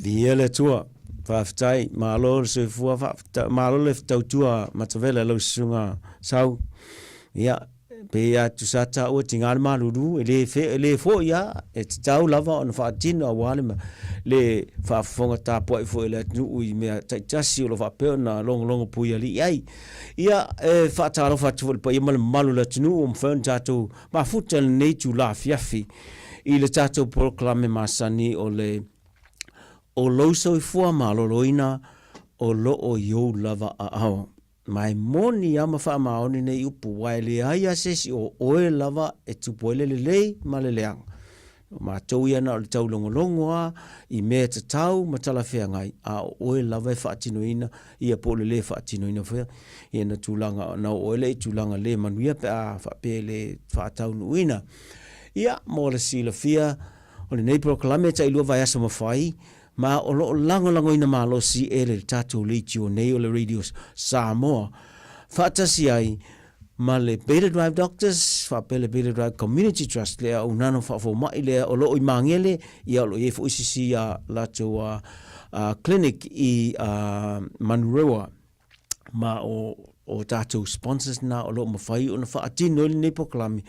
Viia le Atua. Faafetai. Malo le soifua, faafetai, malo le tautua matavela lau susuga Sau. Ia, pei lava tusa taua tiga le malulu, e le fe, e le foi lava, e tatau lava ona faatino aua le, le faafofoga tapuai foi a le atunuu i mea taitasi o lo o faapea ona logologo puialii ai. Ia, e faatalofa atu foi i le paia ma le mamalu o le atunuu ua mafai ona tatou mafuta i lenei itula afiafi i le tatou polokalame masani o le O lou soifua maloloina o lo o i ou lava aao. Ma e moni a ma faamaoni nei upu, aua e leai a se isi o oe lava e tupu ai le lelei ma le leaga. O matou ia na o le taulogologo a i mea e tatau ma talafeagai, a o oe lava e faatinoina ia po o le le faatinoina foi ia na tulaga na oo ai lea i tulaga le manuia pe a faapea e le faataunuuina. Ia, mo le silafia, O lenei polokalame e tailua vaiaso ma fai, ma o lo o lagolagoina malosi e le tatou leitio nei o le Radio Samoa, faatasi ai ma le Beta Drive Doctors faapea le Beta Drive Community Trust, le auaunaga faafomai lea o lo o i Magele, ia o lo o i ai foi sisi a latou clinic i Manurewa. Ma o, o tatou sponsors na o lo o mafai ona faatino ai lenei polokalame,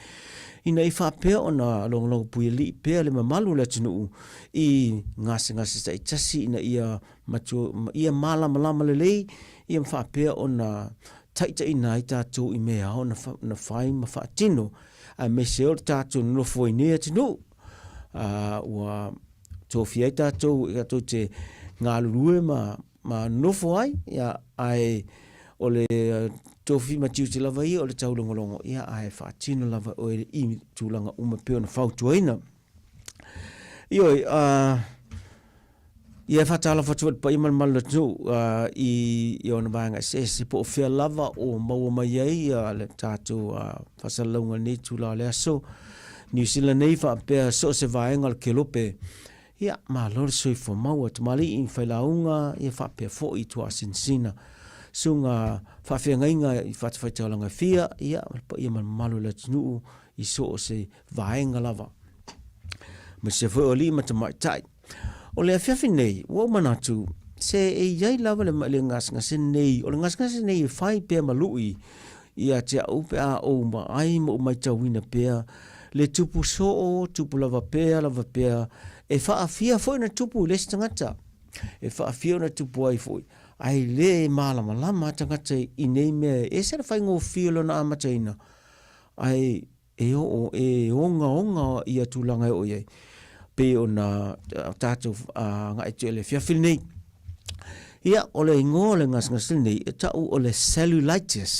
ina ia faapea ona logologo puialii pea le mamalu o le atunuu i gasegase taitasi ina ia matua, ia malamalama lelei, ia ma faapea ona taitaiina ai tatou i mea ao ona fai ma faatino, aemaise o le tatou nonofo ai nei atunuu, ua tofia ai tatou, tatou te galulue ma ma nofo ai, ia, ae o le tofi ma tiute lava ia o le taulogologo, ia, ae faatino lava oe i tulaga uma e pei ona fautuaina. Ioe, ia e faatalofa atu foi i le paia ma le mamalu o le atunuu i ona vaega eseese po o fea lava o maua mai ai ia le tatou faasalalauga i lenei itula o le aso. Niu Sila nei faapea so o se vaega o le kelope Ia, malo le soifua maua, tamalii, failauga, ia faapea foi tuasinasina, susuga faafeagaiga i fatafaitaulaga e fia, ia, ma le paia ma le mamalu o le atunuu i so o se vaega lava. Aemaise foi o alii ma tamaitai. O le afiafi nei, ua ou manatu, se e i ai lava le, le gasegase nei, o le gasegase nei e fai pea ma lui ia te au pe a ou vaai ma ou maitauina pea le tupu soo, tupu lava pea, lava pea, e faafia foi ona tupu i le isi tagata, e faafia ona tupu ai foi, ae le malamalama tagata i nei mea, e ese le faigofie o lona amataina, ae e oo, e ogaoga ia tulaga e oo i ai, pei ona tatou agai atu i le afiafi lenei. Ia, o le igoa o le gasegase lenei, e tau o le cellulitis.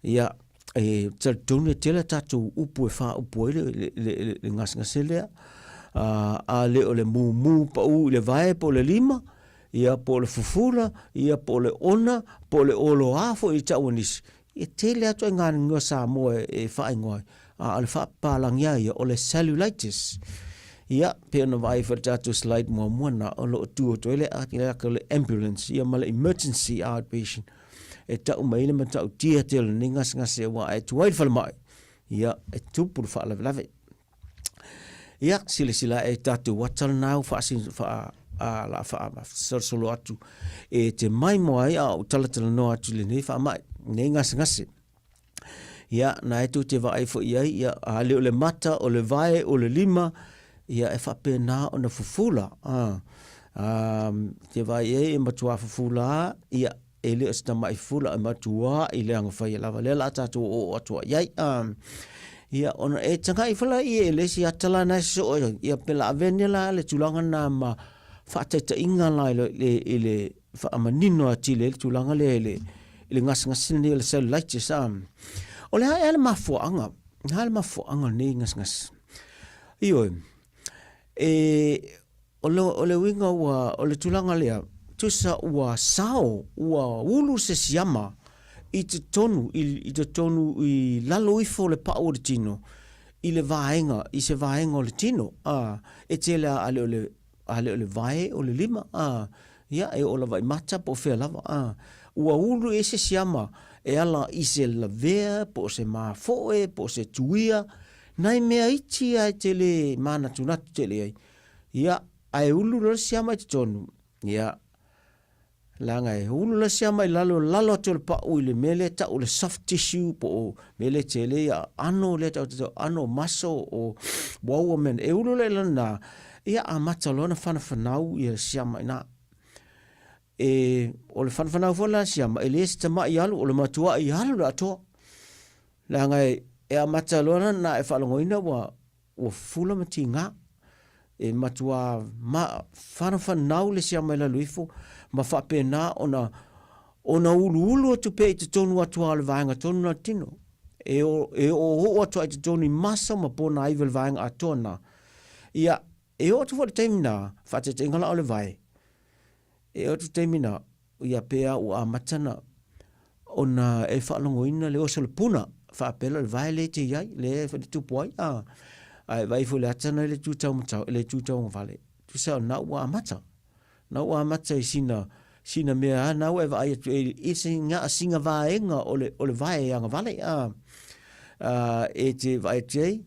Ia, e talitonu e tele a tatou upu e faaupu ai le, le, le, le gasegase lea. A le o le mumu pau i le vae po o le lima, ia po o le fufula, ia po o le ona, po o le oloa foi e tau e nisi. E tele atu ai ngā ingoa Samoa e faaigoa ai, a o le faapapalagi lava ia o le cellulitis. Ia, pei ona vaai foi i le tatou slide muamua lena, o lo o tu atu ai le aka o le ambulance ia ma le emergency outpatient e tau mai ai le matautia tele o lenei gasegase aua a e tuai i le falemai, ia, e tupu le faalavelave. Ia, silasila ae i tatou ata lena ua faasi, faa, a, la faasolosolo atu e te maimoa ai a o talatalanoa atu i lenei faamai, lenei gasegase. Ia, na e tou te vaai foi i ai, ia, a le o le mata, o le vae, o le lima, ia, e faapena ona fufula. A, a, te vaai i ai e matua fufula a, ia, e le o se tamai fula e matua i le agafaia lava lea la tatou oo atu ai ai ia ona e tagai fala ia e le isi ata la na so ia pe la avene la le tulaga na ma faataitaiga la i le i le faamanino atili ai le tulaga lea i le i le gasegase lenei o le cellulitis o le a ea le mafuaaga le a le mafuaaga o lenei gasegase ioe e O le, o le uiga ua, o le tulaga lea, tusa ua sao, ua ulu se siama i totonu, i, i totonu i lalo ifo o le pau o le tino, i le vaega, i se vaega o le tino, ā, e tele a, a le o le, a le o le vae o le lima, ā, ia, e oo lava i mata po o fea lava, ā, ua ulu i se siama e ala i se lavea po o se mafoe po o se tuia, nai mea iti a e te le mānatunatu tele ai. Ia, Ae ulu loa le siama i totonu, ia, leaga e ulu loa le siama i lalo, lalo atu o le pau i le mea lea e tau o le soft tissue po o mea lea e tele ia aano lea e tau o aano muscle o uaua mea na. E ulu loa i lalo i ina, ia amata loa ona fanafanau ia le siama i ina. E, o le fanafanau foi la siama, e le se tamai alu, o le matuai alu le atoa. Leaga e, e amata loa na, na e faalogoina ua, ua fufula ma tiga. E matua ma, fanafanau le siama i lalo ifo, ma faapena ona, ona uluulu atu pea i totonu atu lava o le vaega tonu na o le tino. E, o, e oooo atu lava i totonu i masa ma ponaiva i le vaega atoa na. Ia, E oo atu foi i le taimi na, faataitaiga la o le vae, e oo atu i le taimi na, ia pe a ua amata na ona e faalogoina le oso o le puna, faapea lea o le vae lea e te i ai, lea e tupu ai, a, a e vaai foi i le ata na i le tu taumatau, le tu tauagavale, tusa o lena ua amata. Na ua amata i sina, sina mea a, na ua e vaai atu e, i sina, sina vaega o le, o le vae e agavale, a, a, e te vaai atu ai,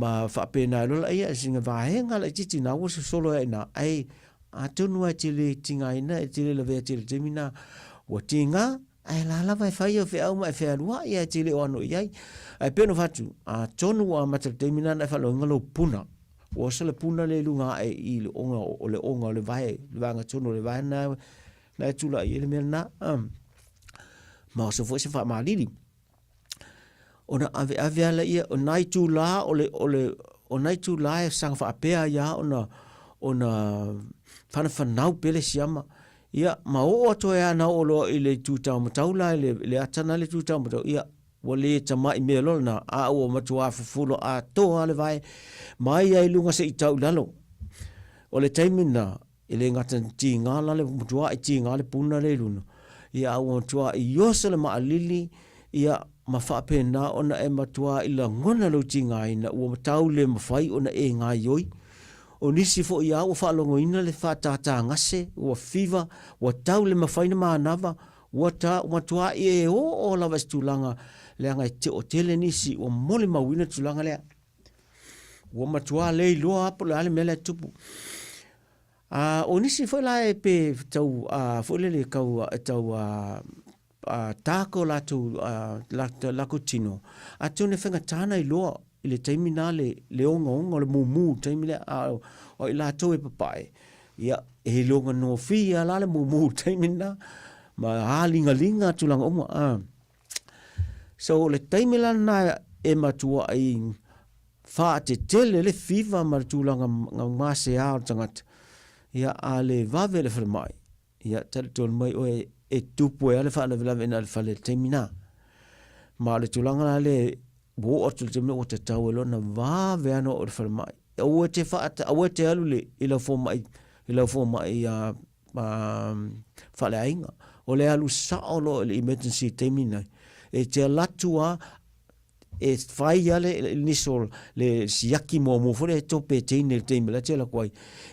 ma faapena ai loa laia sina vaega laitiiti na ua sosolo ai ina, ae atonu lava e te le tigaina e te le lavea tele i le taimi lena, ua tiga ae la lava e fai au feau ma e fealuai ae te le o ano i ai. Ae pei ona fai atu, atonu ua amata i le taimi lena ona e faalogoina lou puna, ua oso le puna lea i luga ae i le oga o le oga o le vae, le vaega tonu o le vae lena na e tulai ai le mea lena, ma oso foi se faamalili. Ona aveave lava lea, o nai itula o le, o le, o nai itula e saga faapea ai lava ona, ona fanafanau pea le siama. Ia, ma oo atu ai lava na oo loa i le itu taumatau la, i le ata lena i le itu taumatau, ia, ua le tamai mea loa lena, a ua matua fufulo atoa lava le vae mai lava i luga seia tau i lalo. O le taimi lena, E le gata ina tiga la le matuaʻi tiga le puna lea i luna, ia a ua matuaʻi oso le maʻalili, ia ma faapena ona e matuaʻi lagona lou tigaina ua tau le mafai ona e gaioi. O nisi foi a ua faalogoina le faatātā gase, ua fiva, ua tau le mafai ona manava, ua ta, ua matuaʻi e oo lava i se tulaga leaga e toatele nisi ua molimauina le tulaga lea. Ua matua le iloa lava po o le a le mea la e tupu. A o nisi foi la e pe tau a foi lele tau e tau a a dark o latou a latou tino, atonu e faigata ona iloa i le taimi na le le ogaoga o le mumu i le taimi lea, a o i latou e papae, ia e iloga gofie lava la le mumu i le taimi lena ma aligaliga tulaga uma. A So o le taimi la lena e matuai faatetele le fiva ma le tulaga gasea o le tagata, ia a le vave le falemai, ia talitonu mai oe e tupu ai lava le faalavelave ina le fale i le taimi lena. Ma o le tulaga la lea ua oo atu i le taimi lea ua tatau ai loa ona vave lava ona oo i le falemai. Aua e te faata, aua e te alu i lau fomai, i lau fomai faaleaiga. O le alu sao loa i le emergency i le taimi lenei, e te alu atu lava e fai lava le initial, le siaki muamua foi lea e tope e teine i le taimi o la e te alu atu ai.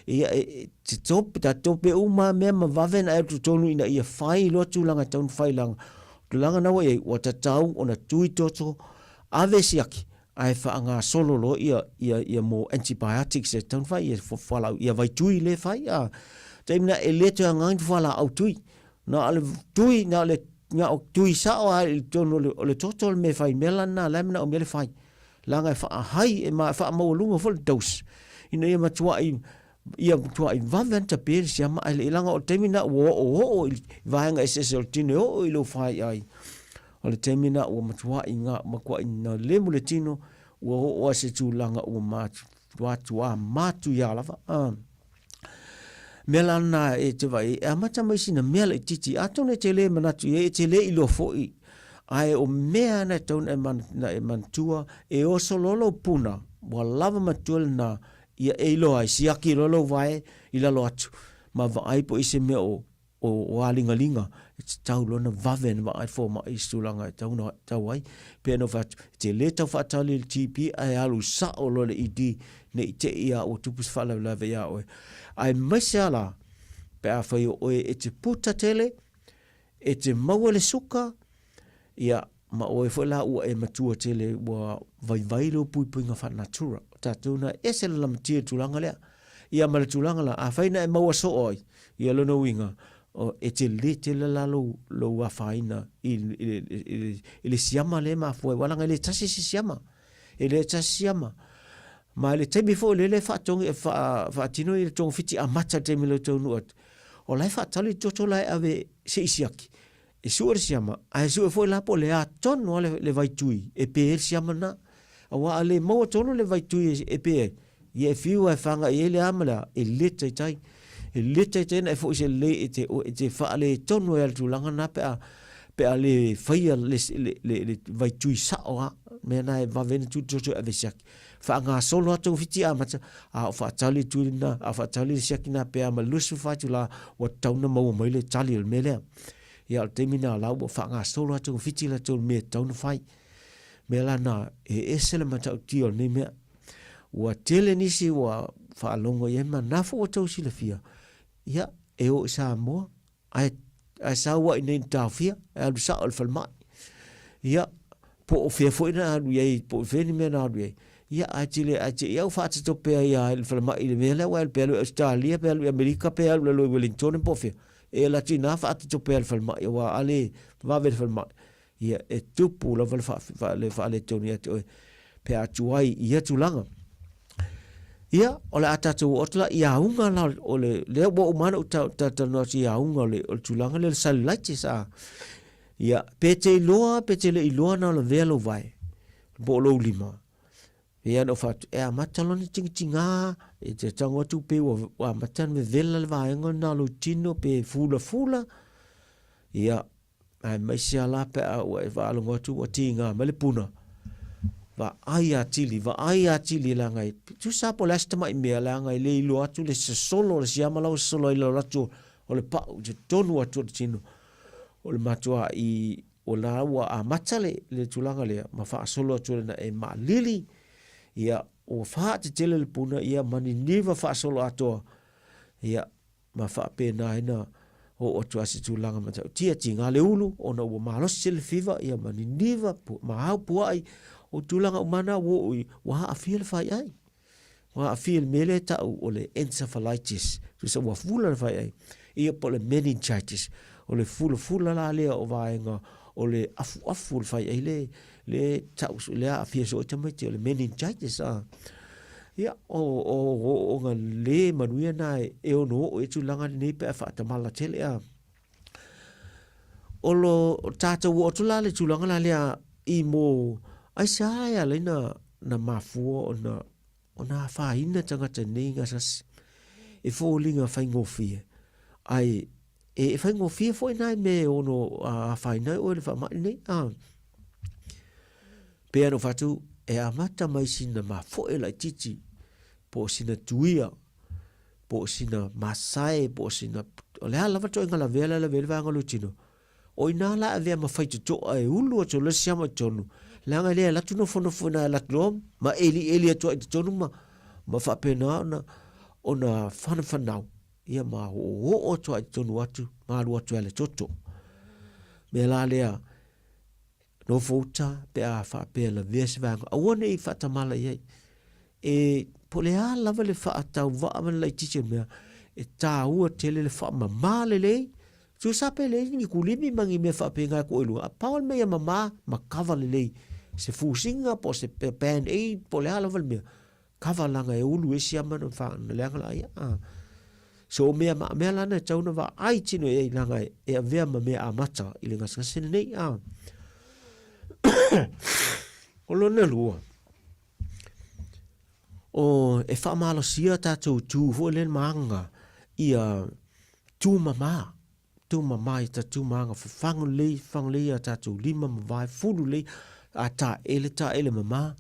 Ia, e te tope, ta tope uma lava mea ma vave ona e alu i totonu ina ia fai loa tulaga e tatau ona fai leaga o tulaga na ua i ai, ua tatau ona tui toto, ave siaki, ae faagasolo loa ia ia ia mo antibiotics e tatau ona fai ia fualaau ia vaitui lea e fai a taimi na e le toe agai ni fualaau tui na o le tui na o le na o tui sao lava i totonu o le o le toto le mea e fai mea la lena la e manaomia le fai leaga e faahai e ma faamaualuga foi le dose ina ia matuai ia matuai vave ona tape le siama ae le i leaga o le taimi lena ua oooo i vaega eseese o le tino e oo i lou faiai O le taimi lena ua matuai nga, matuai na lemu le tino, ua oo ai se tulaga ua matuā matuiā lava. A mea la lena e te vaai ai, e amata mai sina mea laitiiti, atonu e te le manatu i ai, e te le iloa foi, ae o mea na e tatau ona e manatua, e oso loa lou puna, ua lava matua lena, ia e iloa ai, siaki loa lou vae i lalo atu, ma vaai po o i ai se mea o o aligaliga, e tatau loa ona vave ona vaai fomai i se tulaga e tatau ona tau ai. Pei ona ou fai atu, e te le tau faatali i le GP ae alu sao loa i le ED ne i te i lava ua tupu se faalavelave ia oe. Aemaise lava la pe afai o oe e te puta tele, e te maua le suka, ia, ma oe foi la ua e matua tele ua vaivai lou puipuiga faanatura. O tatou na e ese le lamatia i le tulaga lea. Ia ma le tulaga la, afai na e maua soo ai, ia lona uiga, e tele tele la lou, lou afaina i, i, i, i le siama lea e mafua ai, aua leaga e le tasi se siama. E le tasi siama. Ma i le taimi foi lele e faatogi, fa, faatino i le togafiti amata i le taimi lea e taunuu atu, o la e faatali le toto la e ave se i siaki, e sue le siama, ae sue foi la po o le a tonu lava le, le vaitui e pe ai le siama lena. Aua a le maua tonu le vaitui e pe ai, ia e fiu lava e faga i ai le a ma le a, e le taitai. E le taitai ona e foi se lelei e te, e te faaletonu ai lava i le tulaga lena pe a, pe a le faia le, le, le, le vaitui sao lava. Mea lena e vave ai ona tu le toto e ave siaki. Faagasolo atu togafiti amata, a o faatali le tui lena, a o faatali le siaki lena pe a ma le 24 itula ua tatau ona maua mai le tali o le mea lea. Ia o le taimi lena o la ua faagasolo atu togafiti latou i le mea e tatau ona fai. Mea la na, e ese le matautia o lenei mea. Ua tele nisi ua faalogo i ai ma na foi ua tou silafia, ia, e o i Samoa, ae, ae sau ai nei taofia, e alu sao i le falemai. Ia, po o fea foi na alu i ai, po o fea ni mea na alu i ai. Ia, ae tele, ae te i au faatatope ai lava i le falemai i le mea lea, ua alu pe alu i Ausetalia, pe alu i Amerika, pe alu i lalo i Wellington, po o fea. E alu atu i ina faatatope ai i le falemai, aua a le vave le falemai, Ia, e tupu lava le faaletonu ia te oe pe a tuai i ia tulaga. Ia, o le a tatou oo atu la i auga la o le, lea ua uma ona ou talatalanoa atu i auga o le, o le tulaga lea o le cellulitis. A. Ia, pe te iloa, pe te le iloa na o lavea lou vae, po o lou lima. Ia na ou fai atu, e amata loa ona tigatiga, e te tago atu pei ua, ua amata ona vevela le vaega lena o lou tino pe fulafula. Ia, Aemaise lava la pe a ua e faalogo atu ua tiga mai le puna, vaai atili, vaai atili leaga e tusa lava po o le a se tamai mea leaga e le iloa atu le sosolo o le siama la ua sosolo ai i lalo atu o le pau i totonu atu o le tino. O le matuai o la ua amata le, le tulaga lea ma faasolo atu lena e maalili, ia ua faatetele le puna ia ma niniva faasolo atoa, ia ma faapena ai na oo atu ai se tulaga matautia tiga le ulu ona ua malosi tele le fiva ia ma niniva ma ao pua'i o tulaga uma na ua oo i ua aafia le fai'ai ua aafia i le mea lea e ta'u o le encephalitis tusa ua fula le fai'ai ia po o le meningitis o le fulafula la lea o vaega o le afuafu o le fai'ai le le tau le aafia soo ai tamaiti o le meningitis a. Ia, o, o, o, o nga le manuia na e, e ono oo i tulaga lenei pe a faatamala tele a. O lo tātou oo atu la le tulaga la lea i mo aisea e ala ai na, na mafua ona ona afaina tagata nei gasasi e foliga faigofie ae e faigofie foi nai mea e ono afaina ai oe i le faamai lenei a. Pei ona ou fai atu, e amata mai sina mafoe laitiiti po o sina tuia po o sina masae po o sina, o le a lava le ituaiga lavea la e lavea ai le vaega o lou tino, O i ina la e avea ma faitotoa e ulu atu ai le siama i totonu, leaga e le alu atu nofonofo i ina e alu atu loa ma elieli atu ai i totonu ma, ma faapena ona, ona fanafanau, ia ma oooo atu ai i totonu atu, ma alu atu ai le toto. Mea la lea, nofo uta pe a faapea lavea se vaega, aua ne i faatamala i ai. E, po o le a lava le faatauvaa ma le laitiiti o le mea, e taua tele le faamama lelei, Tusa pe leai ni kulimi ma ni mea faapena e tuu ai luga, a pau le mea ia mama ma kava lelei, se fusiga po o se band aid po o le a lava le mea, kava leaga e ulu ai siama na fa na leaga la ia. A. So o mea maamea la na e tatau ona vaai tino i ai leaga e avea ma mea amata i le gasegase lenei. A. O lona lua, o e faamalosia tatou tu foi lea ma aga ia tumama, tumama i ta tumaga fafagu lelei, fafagu lelei a tatou lima ma vae, fulu lelei, a taele, taele mama,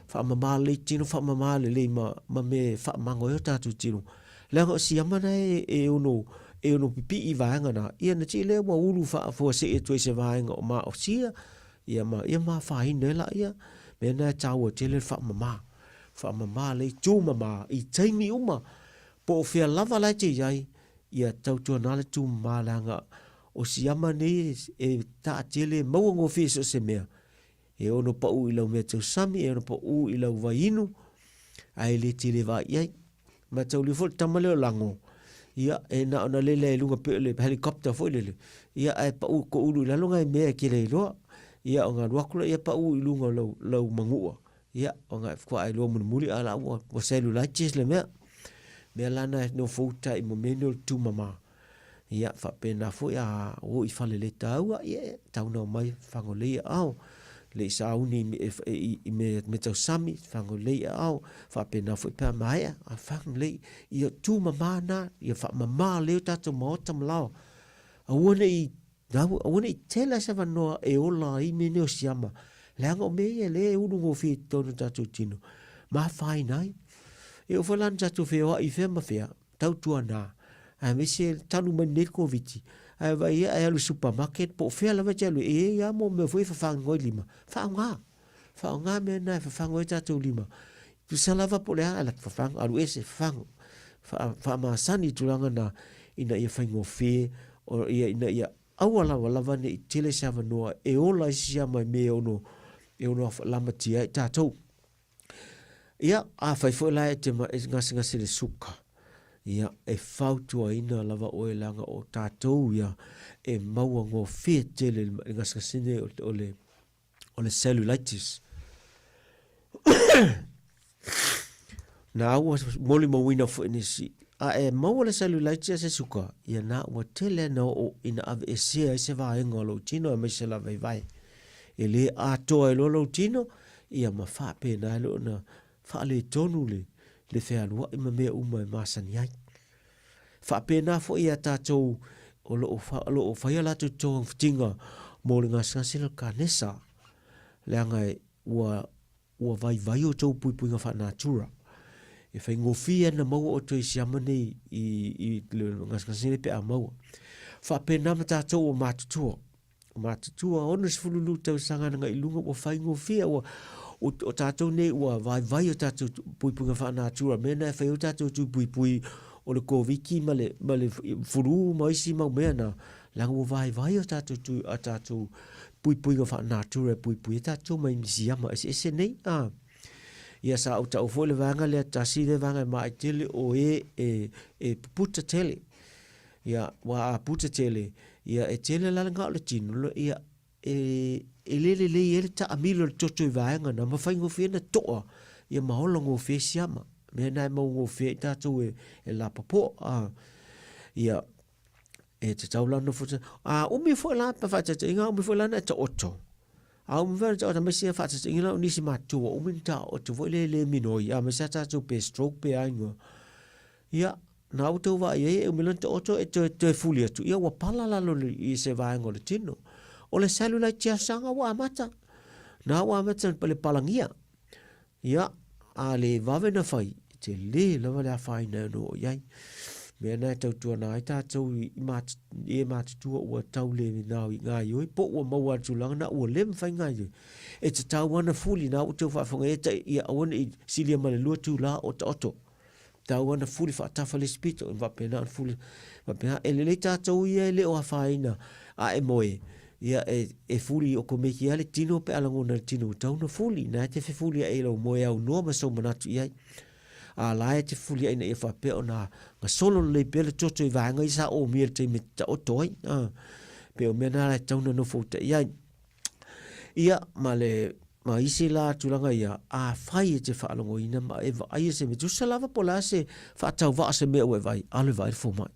faamama lelei tino, faamama lelei ma, ma mea e faamago ai o tatou tino. Leaga o siama na e, e ono, e ono pipii i vaega na, ia na tii lea ua ulu faafuasei atu ai se vaega o maosia, ia ma, ia ma afaina ai laia. Mea na e taua tele le faamama. Faamama lelei, tumama i taimi uma, Po o fea lava la e te i ai, ia tautuana le tumama leaga o siama nei e taatele e maua gofie i so o se mea. E ono pau i lau mea tausami, e ono pau i lau vai inu, ae le tele vaai i ai. Mataulia foi le tama lea o Lago, ia, e na ona lele i luga pei o le helicopter foi lele, ia, ae pau koulu i lalo ngai mea e te le iloa. Ia, ona alu atu lea pau i luga o lau, lau manua. Ia, ona faatoa e iloa mulimuli a la ua, ua cellulitis le mea. Mea la na e nofo uta i mo mea nei o le tumama. Ia, faapena foi a o i fale le taua, ia, e tau na omai fagolei i aao, le i sauni i mea, mea tausami, fagolei i aao, faapena foi pe a maea, a fagolei, ia tumama na, ia faamama lelei o tatou maota ma laoa. Aua ne i, aua ne i tele lava se avanoa e ola ai mea nei o siama, leaga o mea ia lea e ulu gofie i totonu o tatou tino, ma afaina ai. E oo foi la ina tatou feoai i fea ma fea, tautuana, aemaise talu mai nei le Koviti, ae vaai ia e alu i supermarket po o fea lava e te alu ai, e i ai lava mo mea foi e fafaga ai lima, faaaoga, faaaoga mea na e fafaga ai tatou lima. Tusa lava po o le a, alu atu fafaga, alu ese, fafaga. Faamasani i tulaga na ina ia faigofie, o, ia, ina ia aua lava lava ne i tele se avanoa e ola ai se siama i mea e ono, e ono lamatia ai tatou. Ia, afai foi la e te e gasegase i le suka, ia, e fautuaina lava oe leaga o tatou ia e maua gofie tele i le gasegase nei o, o le, o le cellulitis. Na ua molimauina foi nisi, a e maua le cellulitis a se suka, ia na ua tele na oo ina aveesea ai se vaega o lou tino aemaise lava i vae. E le atoa ai loa lou tino, ia ma faapena ai loa ona faaletonu le, le fealuai ma mea uma e masani ai. Faapena foi ia tatou o lo o, o lo o fai a latou togafitiga mo le gasegase lea o le kanesa, leaga ua, ua vaivai o outou puipuiga faanatura. E faigofie ona maua outou i siama nei i, i le gasegase nei pe a maua. Faapena ma tatou ua matutua. Matutua, 62 tausaga agai i luga ua faigofie, ua, o, o tatou nei ua vaivai o tatou puipuiga faanatura, mea na e fai ai o tatou tui puipui o le Koviti ma le, ma le fulu ma isi mau mea na, leaga ua vaivai o tatou tui, a tatou puipuiga faanatura e puipui ai tatou mai siama eseese nei. A. Ia sa ou tau foi le vaega lea, tasi lea vaega e maai tele o e, e, e puputa tele. Ia, ua a puta tele, ia, e tele la le gao le tino, ia, e, e le lelei ai le taamilo o le toto i vaega na, ma faigofie na toa, ia ma ola gofie siama. Mea na e mau gofie ai tatou e, e lapopoa. A, ia, e te tau la nofo, a umi foi la, pa faataitaiga, umi foi la na e taoto. A umi foi na taoto, aemaise faataitaiga la o nisi matutua, umi na taoto foi le le minoi, aemaise a tatou pe stroke pe aiga. Ia, na outou vaai ai e umi lona taoto e toe, toe fuli atu, ia ua pala lalo i se vaega o le tino. O le cellulite tiasaga ua amata. Na ua amata le palagia. Ia, a le vave na fai, e tele lava le afaina e ono oo i ai. Mea na e tautuana ai tatou i, i, i e matutua ua tau le gaioi, po ua maua i le tulaga na ua le mafai gaioi. E tatau ana fuli, na ua tau faafofoga e tai, ia aua ne i silia ma le 2 itula o taoto. Tau ana fuli faatafa le isi pito, e faapena ona fuli, faapena. E lelei tatou ia e le o afaina a e moe, ia e, e fuli okomeki lava le tino pe a lagona le tino ua tau na fuli. Na e te fefuli ae i lau moe aunoa ma sou manatu i ai. A la e te fuli ae ina ia faapea ona gasolo lelei pea le toto i vaega ia sa omia i le taimi e te taoto ai. A, pei o mea na e tatau ona nofo uta i ai. Ia, ma le ma isi la tulaga ia, afai e te faalogoina ma e vaaia se mea, tusa lava po o le a se faatauvaa o se mea ua e vaai, alu e vaai le fomai.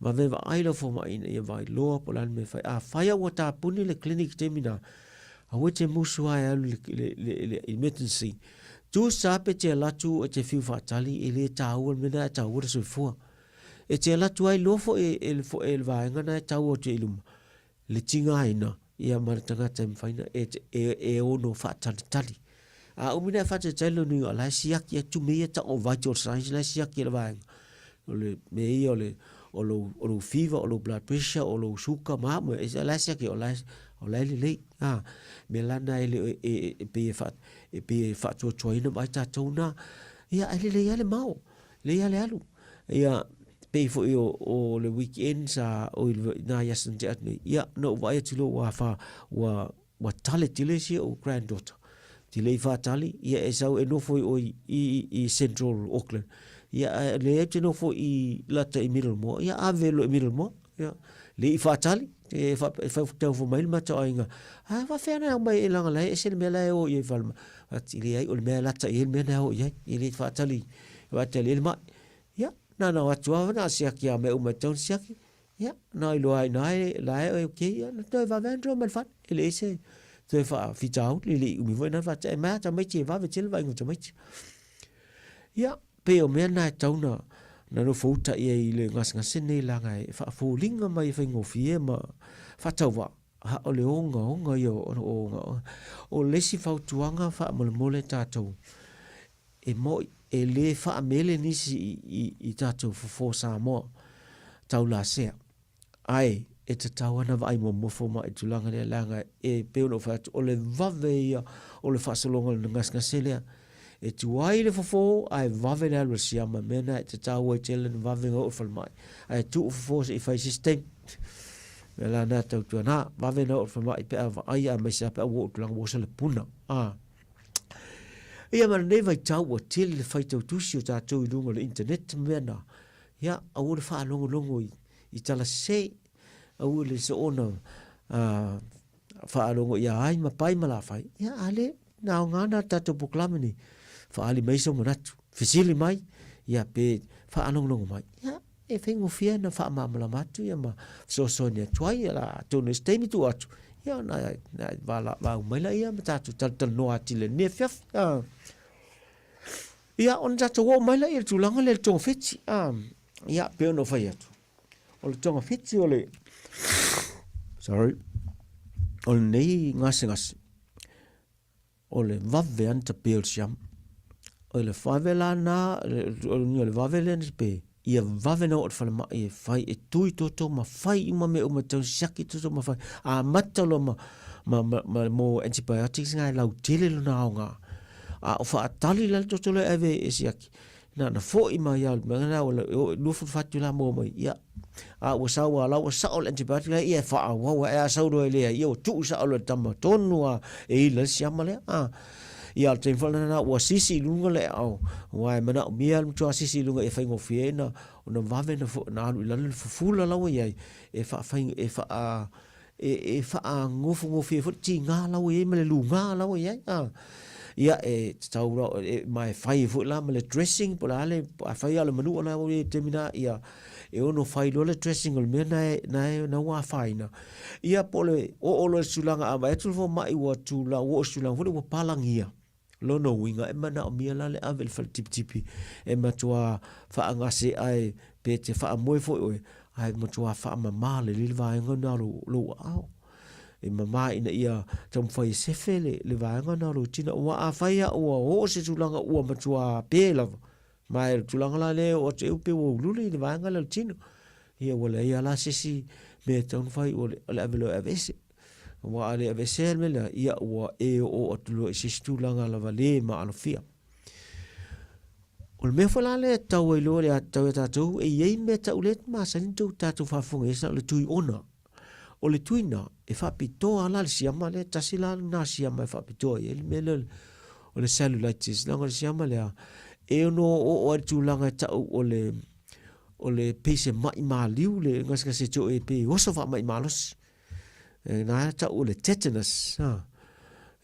Vave vaai lau fomai ina ia vaai loa po o le a le mea e fai. Afai lava ua tapuni le clinic i le taimi lena, aua e te musu lava e alu i le, le, le emergency. Tusa lava pe te alu atu e te fiu faatali, e le taua le mea lena, e taua le soifua. E te alu atu ai loa foi e le, e le vaega lena e tau atu ai i luma, le tigaina ia ma le tagata e mafai ona e, e, e ono faatalitali. A umi na e faatalitali lona uiga o la e siaki atu mea ia tau o vital signs la e siaki e le vaega. O le mea ia o le o lou, o lou fever, o lou blood pressure, o lou suka ma a mea, e, la e siaki o la e, o la e lelei. A, mea la na e le o, e, e, e pei e faa, e pei e faatuatuaina ma ai tatou na. Ia, ae lelei lava le mao. Lelei lava le alu. Ia, pei foi o, o le weekend sa, oi, nā i aso na tea atu nei, ia, na ou vaai atu loa ua wha, ua, ua tale tele si o'u granddaughter. Te lei whātali, ia e sau e nofo i oi i, i Central Auckland. Ia, a o lea ou te nofo i lata i Middlemore, ia ave loa i Middlemore. Ia, le i faatali, e faitau mai le matou aiga, a faafefea ona aumai e leaga la e ese le mea la e o i ai i falemai. Ati, leai, o le mea e lata i ai le mea lena e o i ai, e le faatali, faatali ai le mai. Ia, na ona o atu lava na o siaki lava o mea uma e tatau ona siaki. Ia, na iloa ai i ina la e okay, ia, na toe vave lava ona toe omai i le fale. E leai se toe faafitauli, e le i umi foi na faatae mai lava tamaiti e vave tele vaaiga o tamaiti. Ia, pei o mea na e tatau ona na nofouta i ai i le gasegase lenei leaga e faafoliga mai e faigofie ma faatauvaa, a o le ogaoga ia o ogaoga. O le isi fautuaga faamolemole tatou, e moni e le faamele nisi i tatou fofo Samoa taulasea, ae e tatau lava ona vaai muamua fomai i le tulaga lea, leaga e pei ona ou fai atu, o le vave ia o le faasologa o le gasegase lea. E tuai le fofo ae vave le alu a le siama, mea lena e tatau ai tele ona vave ona oo i le falemai, ae tuu fofo se i fai se isi taimi. O le mea la lena e tautuana, vave ona oo i le falemai pe a vaai aemaise lava pe a ua oo i le tulaga ua oso le puna. Ia ma lenei vaitau ua tele le faitau tusi o tatou i luga o le internet ma mea na, ia aua le faalogologo i, i tala sese, aua le soona faalogo ia ai ma pai ma lafai, ia a le, na aoga na le tatou polokalame nei, faaali mai sou manatu, fesili mai, ia pe faalogologo mai, ia e faigofie ona faamalamalama atu ia ma fesoasoani atu ai, ia atonu i se taimi tuu atu, ia ona valaau mai laia ma tatou talatalanoa atili i lenei afiafi. Ia, ona tatou oo mai laia i le tulaga lea i le togafiti. Ia, pei ona ou fai atu, o le togafiti o le, sorry, o lenei gasegase, o le vave lava ona tape o le siama. O le vave la lena, o le vave lea na tape, ia vave ona oo i le falemai e fai, e tui toto ma fai uma mea uma e tatau ona siaki toto ma fai. Amata loa ma, ma, ma, ma mo antibiotics na e lautele lona aoga. A o faatali la le toto lea e ave e siaki, Na ona foi mai lava o le mea lena ua 24 itula maua mai, ia, a ua sau lava la ua sao le antibiotic lea, ia e faaauau lava. Ae a sau loa e leai, ia ua tuu sao loa i le tama tonu lava e ila ai le siama lea. A, ia a o le taimi foi lena ua sisi i luga le aao, aua e manaomia le matua sisi i luga ia faigofie ai ona vave ona alu i lalo le fufula la ua i ai e faafai, e faa e faagofogofie ai foi le tiga la ua i ai ma le luga la ua i ai. A. Ia, e tatau la, e, ma e fai ai foi la ma le dressing, po o le a le, afai lava o le manua la ua i ai i le taimi lena, ia, e ono fai loa le dressing o le mea na e, na e, na ua afaina. Ia, po o le oo loa i le tulaga, a vaai atu le fomai ua tula, ua oo i se tulaga foi lea ua palagia. Lona uiga, e manaomia la le ave i le fale tipitipi e matua faagase ae pe te faamoe foi oe, ae matua faamama lelei le vaega lena o lou, lou aao. E mama ina ia taumafai e sefe le, le vaega lena o lou tino. Aua afai lava ua oo se tulaga ua matua pe lava, ma o le tulaga la lea e oo atu i ai pei ua uliuli le vaega lea o le tino. Ia ua leai lava la se isi mea e tatau ona fai, o le ave loa e aveese. Aua a le aveesea le mea lea, ia ua e oo atu loa i se isi tulaga lava le maalofia. O le mea foi la lea e tatau ai loa le tatau ia tatou, e i ai mea tau lea e masani ona tatou faafofoga i ai, o le tui ona. O le tui na, e faapitoa la le siama lea, tasi la lena siama e faapitoa i ai le mea lea o le cellulitis. Leaga o le siama lea, e ono oo ai le tulaga e tau o le, o le pei se mai maliu le gasegase too e pei e oso faamai malosi. E na tau o le tetanus. Ha.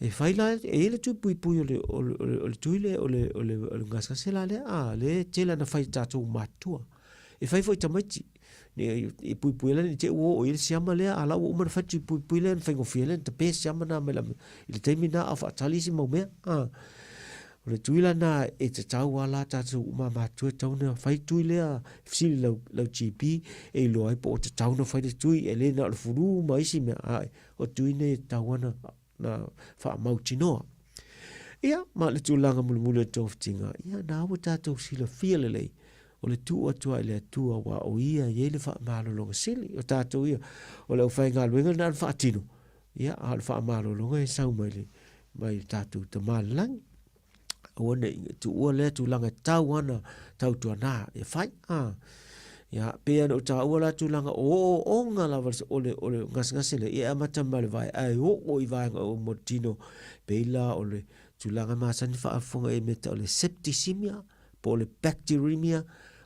E fai la, e i ai le tui puipui o le, o le, o le tui le, o le, o le, o le gasegase la lea, a, le tele ana fai i tatou matutua. E fai foi i tamaiti. E puipui ai la ne i te i ua oo i ai le siama lea, a la ua uma ona fai le tui puipui lea, ona faigofie lea ona tape siama na mai i le taimi na a o faatali isi mau mea. A. O le tui la na e tatau lava la tatou uma matua e tatau ona fai tui lea, fesili lau, lau GP e iloa ai po o tatau ona fai le tui, e le na o le fulu ma isi mea, a o tui nei e tatau ona na faamautinoa. Ia, ma le tulaga mulimuli o le togafitiga, ia, na ua tatou silafia lelei, o le tuu atu lava i le Atua, aua o Ia e i ai le faamalologa sili. O tatou ia, o le aufaigaluega na o le faatino, ia, a o le faamalologa e sau mai le, mai le tatou Tama i le lagi. Aua ne i tuua lea tulaga e tatau ana tautuana e fai. A. Ia, pei ona ou taua la tulaga o ooooga lava o le, o le gasegase lea, ia e amata mai le vae, ae oo i vaega uma o le tino, pei la o le tulaga masani faafofoga i mea tau o le septicemia, po o le bacteremia,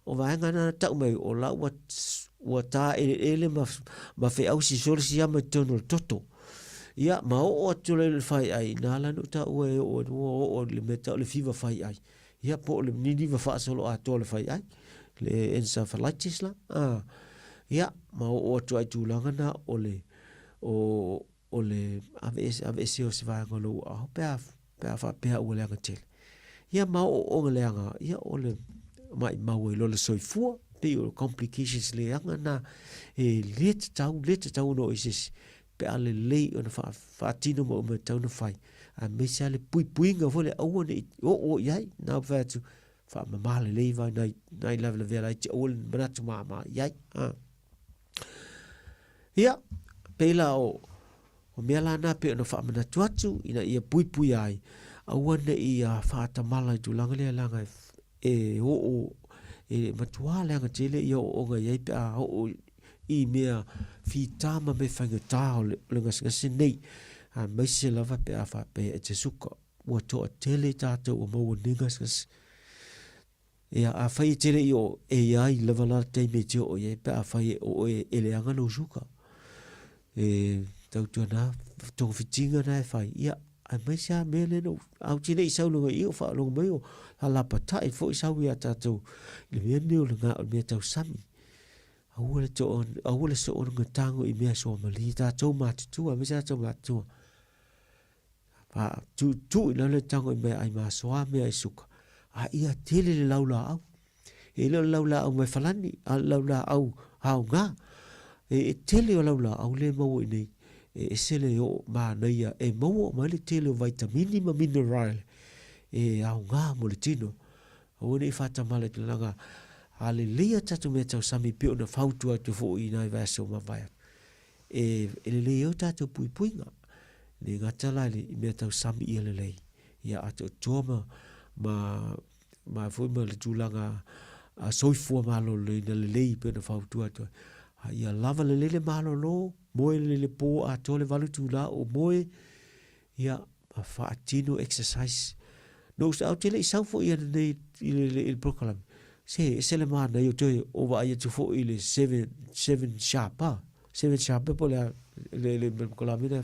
o vaega na na tau mai o la ua, ua tāeleele ma, ma feausi solo siama i totonu o le toto. Ia, ma oo atu la i le faiai, nā la na taua e oo, ua oo i le mea tau le fiva faiai. Ia, po o le niniva faasoloatoa o le faiai, le encephalitis la. Ah, ia, ma oo atu ai tulaga na o le, o, o le aveese o se vaega o lou aao pe a, pe a faapea ua leaga tele. Ia ma ooooga leaga, ia o le maimau ai loa le soifua, pei o complications leaga na e le tatau, le tatau ona oo i se isi, pe a lelei ona faatino mea uma e tatau ona fai, aemaise lava le puipuiga foi lea aua ne i oo i ai. Na ou fai atu, faamama lelei vai nai, nai lavelavea laiti, aua le manatu mama i ai. Ah. Ia, pei la o, o mea la na pei ona faamanatu atu ina ia puipuia ai, aua ne i faatamala i tulaga lea leaga e, e oo, e matuā leaga tele ia ooooga i ai pe a oo i mea fita ma mea faigata o le, o le gasegase nei, aemaise lava pe a faapea e te suka, ua toatele i tatou ua maua nei gasegase. Ia, afai e te le i oo, e i ai lava la le taimi e te oo i ai pe afai e oo e, e leaga lou suka. E tautuana togafitiga na e fai, ia, aemaise lava mea lea na ou, a ou te le i sau i luga i i o faalogo mai o lapatai foi sau ia tatou i le mea lenei o le, o le mea tau sami. Aua le to, aua le soona tago i mea suamalie, tatou matutua, aemaise tatou matutua. Tuutuu i lalo le tago i meaai masoa, meaai suka, a ia tele le laulaau. E le o le laulaau mai falani, a o le laulaau aoga. E tele o laulaau lea e maua i inei, e ese le oo manaia e maua uma ai le tele o vaitamini ma minerale e aoga mo le tino. Aua ne i faatamala i tulaga a lelei a tatou mea tausami pei ona fautua atu foi i nai vaiaso ua mavae atu. E lelei ai o tatou puipuiga. Le gata la i mea tau sami ia lelei, ia atoatoa ma, ma, ma foi ma le tulaga a soifua maloloina lelei pei ona fautua atu ai. A ia lava lelei le malolo, moe lelei le po atoa le 8 itula o moe, ia, ma faatino exercise. No ou te le i sau foi ananei i le, i le polokalame, se ese le manaia o toe o vaai atu foi i le 7 sharp, ah, 7 sharp po o le a, le, le polokalame lea.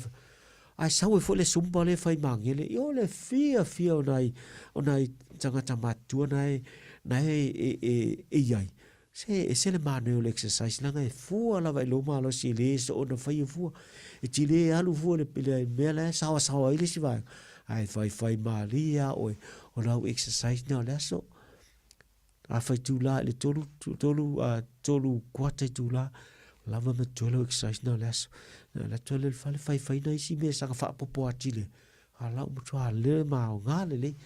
Ae sau ai foi le Zumba lea e fai magele, io le fiafia o nai, o nai tagata matutua na e, e, e, e i ai. Se ese le manaia o le exercise leaga e fua lava i lou malosi e le soona faia fua. E ti le alu fua le, le mea la e saoasaoa ai le isi vaega, ae faifai malie lava oe o lau exercise lena o le aso. Afai itula i le tolu, tolu, tolu kuata itula, lava ma totoe lau exercise lena o le aso. Na alu atu lea i le fale faifai nai isi mea e saga faaopoopo atili ai. A la ua matua lele ma aoga lelei.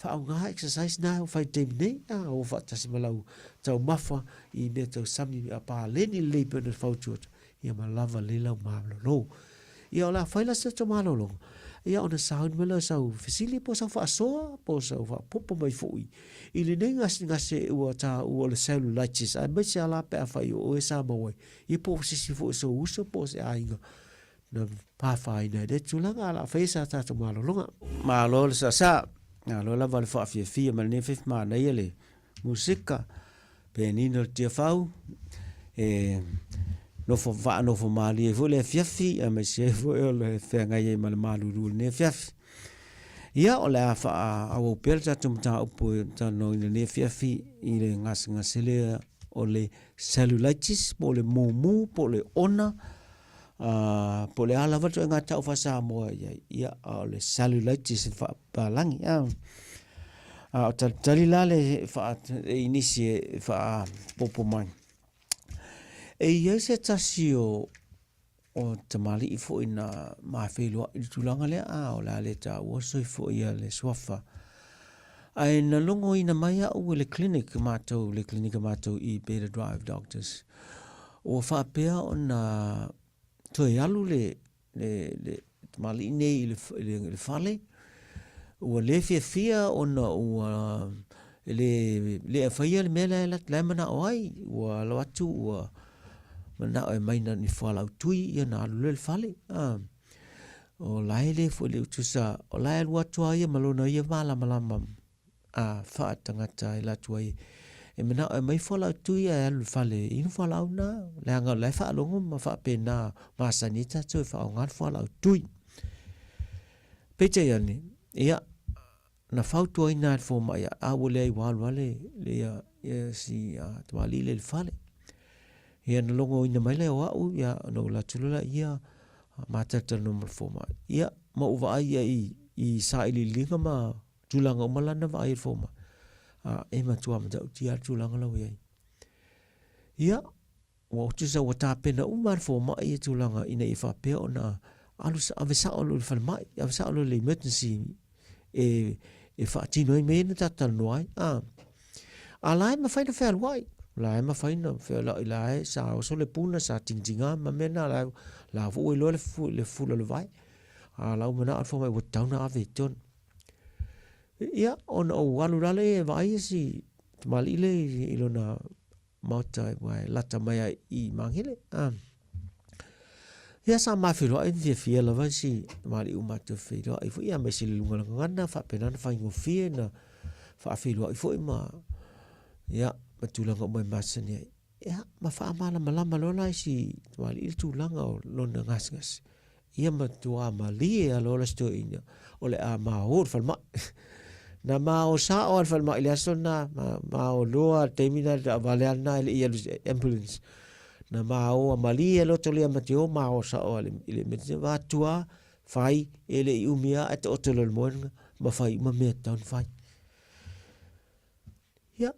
Faaaoga exercise na e fai i le taimi nei, a o faatasi ma lau taumafa i mea tau sami a paleni lelei pei ona fautua atu, ia ma lava lelei lau malolo. Ia o le a fai la se tatou malologa, ia ona sauni mai lea o sau fesili po o sau faasoa po o sau faaopoopo mai foi i lenei gasegase ua taua o le cellulitis, aemaise lava la pe afai o oe sa maua ai, ia po o se isi foi o sou uso po o se aiga na afaina i lea tulaga, a o le a faia sa tatou malologa. Malo le saasaa, malo lava le faafiafia ma lenei afiafi manaia le musika, pianino le Tiafau, e nofo faanofo malie ai foi le afiafi aemaise ai foi o le feagai ai ma le malulu i lenei afiafi. Ia, o le a faaauau pea le tatou mataupu e talanoaina i lenei afiafi i le gasegase lea o le cellulitis po o le mumu po o le ona Uh, po o le a lava le ituaiga tau faa-Samoa i ai, ia, a o le cellulitis le faapalagi. A, a o talitali la le faa, i nisi e faapopo mai. E i ai se tasi o, o tamalii foi na mafeiloai i le tulaga lea, a o le a le taua soifua ia le suafa. Ae na logoina mai au e le clinic matou, le clinic a matou i Beta Drive Doctors, Ua faapea ona toe alu le, le, le tamalii nei i le, i le, i le fale, ua le fiafia ona ua e le, le faia le mea la e, la e manao ai, ua alo atu ua manao e aumai na ni fualaau tui ia ona alu lea i le fale. A, o la e le foi le tusa, o la e alu atu lava ia ma lona ia malamalama. a faatagata e alu atu ai e manao e aumai fualaau tui ae alu i le fale e inu fualaau na, leaga o la e faalogo ma faapena masani ai tatou e faaaoga le fualaau tui. Peitai ane, ia, na fautuaina e le fomai a ua leai ua alu lava le, le ia, ia si uh, tamalii lea i le fale. Ia na logoina mai lea o au, ia na ou alu atu loa lea, ma talatalanoa ma le fomai. Ia, ma ou vaai ia i, i sailiiliga ma tulaga uma la na vaai e le fomai. A, e matua matautia le tulaga la ua i ai. Ia, ua tusa ua tapena uma le fomai ia tulaga ina ia faapea ona alu ave sao loa i le falemai, ave sao loa i le emergency e, e faatino ai mea ia na tatou talanoa ai. A, a la e mafai ona fealuai, la e mafai ona fealuai, la e sa oso le puna, sa tigatiga ma mea na, la, la foi ua iloa le, fu, le fula o le vai. A la ua manao le fomai ua tatau ona ave i totonu. Ia, ona ou alu la lea e vaai si tamalii lea i, i lona Maota aua e lata mai ai i Magele. Ah. Ia sa ma feiloai ma fiafia lava si tamalii ua matou feiloai foi aemaise le luga o le gagana faapena ona faigofie na faafeiloai foi ma ia ma tulaga uma e masani ai. Ia ma faamalamalama loa la i si tamalii le tulaga o lona gasegase. Ia matua malie lava loa le isi toeaina, o le a ma o i le falemai. Na ma o sao lava i le falemai i le aso lena, ma, ma o loa le taimi lena, le taavale lava lena e le i alu i se ambulance. Na ma o a malie loto lea ma te o ma o sao lava i le emergency. Vaeatu lava, fai, e le i umi lava ae taoto loa i le moega ma fai uma mea e tatau ona fai. Ia,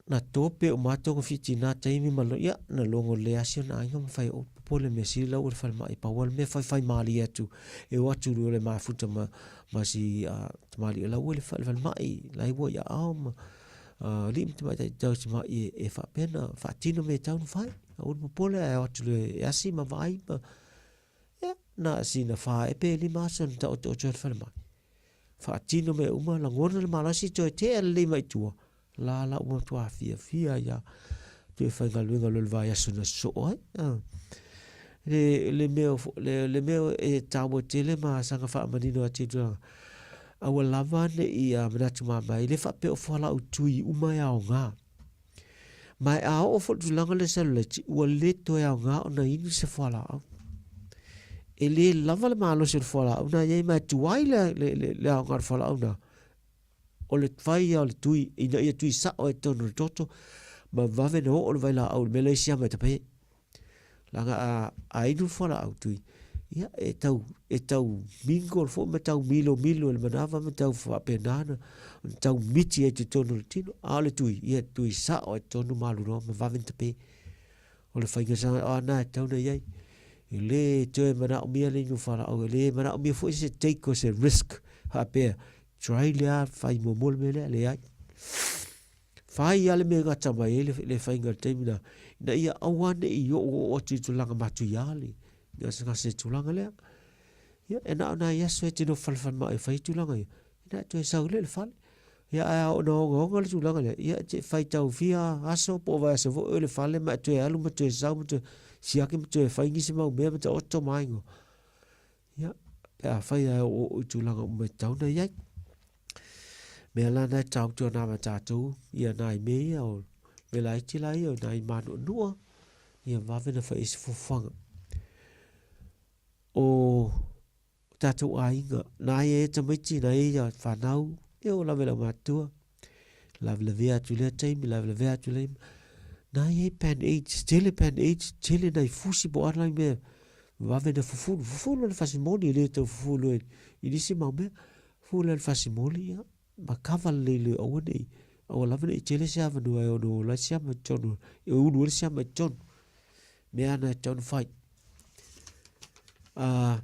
na tope uma lava togafiti i na taimi ma ia, na logo lelei lava si ona aiga ma fai, o popole mea sili la ua i le falemai, pau lava le mea faifai malie atu e o atu loa le mafuta ma, ma si uh, tamalii o la ua i le falemai, la ua i aao ma uh, alii ma tamaitai tausi mai e, e faapea na faatino mea e tatau ona fai. Aua le popole ae o atu loa e asi ma vaai ma, ia, na sina fa ea pe lima aso na taotaoto ai le falemai. Faatino mea uma, lagona le malosi toe tea lelei mai tua, la la ua matua fiafia ai lava toe faigaluega loa i le vaiaso na sosoo ai. Le, le mea, le, le mea e taua tele ma saga faamanino atu i tulaga, aua lava ne i manatu mamae, e le faapea o fualaau tui uma e aoga. Ma a oo foi i le tulaga lea cellulite, ua le toe aoga ona inu se fualaau. E le lava le malosi o le fualaau na i ai, ma e tuai le, le, le, le aoga o le fualaau na. O le fai ia o le tui, ina ia tui sao ai totonu o le toto, ma vave na oo le vailaau i le mea la e siama e tape. Leaga a, a inu le fualaau tui, ia, e tau, e tau mingle foi ma tau milomilo i le manava ma tau faapena ona, ona tau miti ai i totonu o le tino. A o le tui, ia, tui sao ai totonu ma alu loa ma vave ona tape. O le faiga sa, o ana e tatau ona i ai. E le toe manaomia le inu fualaau, e le manaomia foi se take o se risk faapea, try lea, fai muamua le mea lea, leai. Fai lava le mea e gata mai ai le, le faiga i le taimi lena, ina ia aua ne i oooo atu i tulaga matuia le gasegase i tulaga lea. Ia, e na o nai aso e te nofo i le falemai e fai ai tulaga ia, ina e toe sau lea i le fale. Ia, ae a oo ina ogaoga le tulaga lea, ia e te faitau fia aso po o vaiaso foi oe i le fale ma e toe alu ma toe sau ma toe siaki ma toe fai nisi mau mea ma taoto ma aiga. Ia, pe afai lava e oooo i tulaga uma e tatau ona i ai. Mea la na e tāutu ana ma tātou, ia nai mea ia o mea laiti la ia o nai mānuanua, ia vave na whai i se fuafuaga. O tātou aiga, nā ia e tamaiti, nā ia ia whanau, ia o lawe lau mātua, lavelavea atu lea taimi, lavelavea atu lea nā ia e pan age, tele pan age, tele nai fusi po ana mea, vave na fufulu, fufulu le fasimoli, le tau fufulu e, i nisi mau mea, Fufulu le fasimoli, ia, ma kava lelei loa aua ne i, aua lava ne i tele se avanoa e ono ola ai se ama i totonu, e ulu ai le siama i totonu. Mea ana e tatau ona fai. Uh,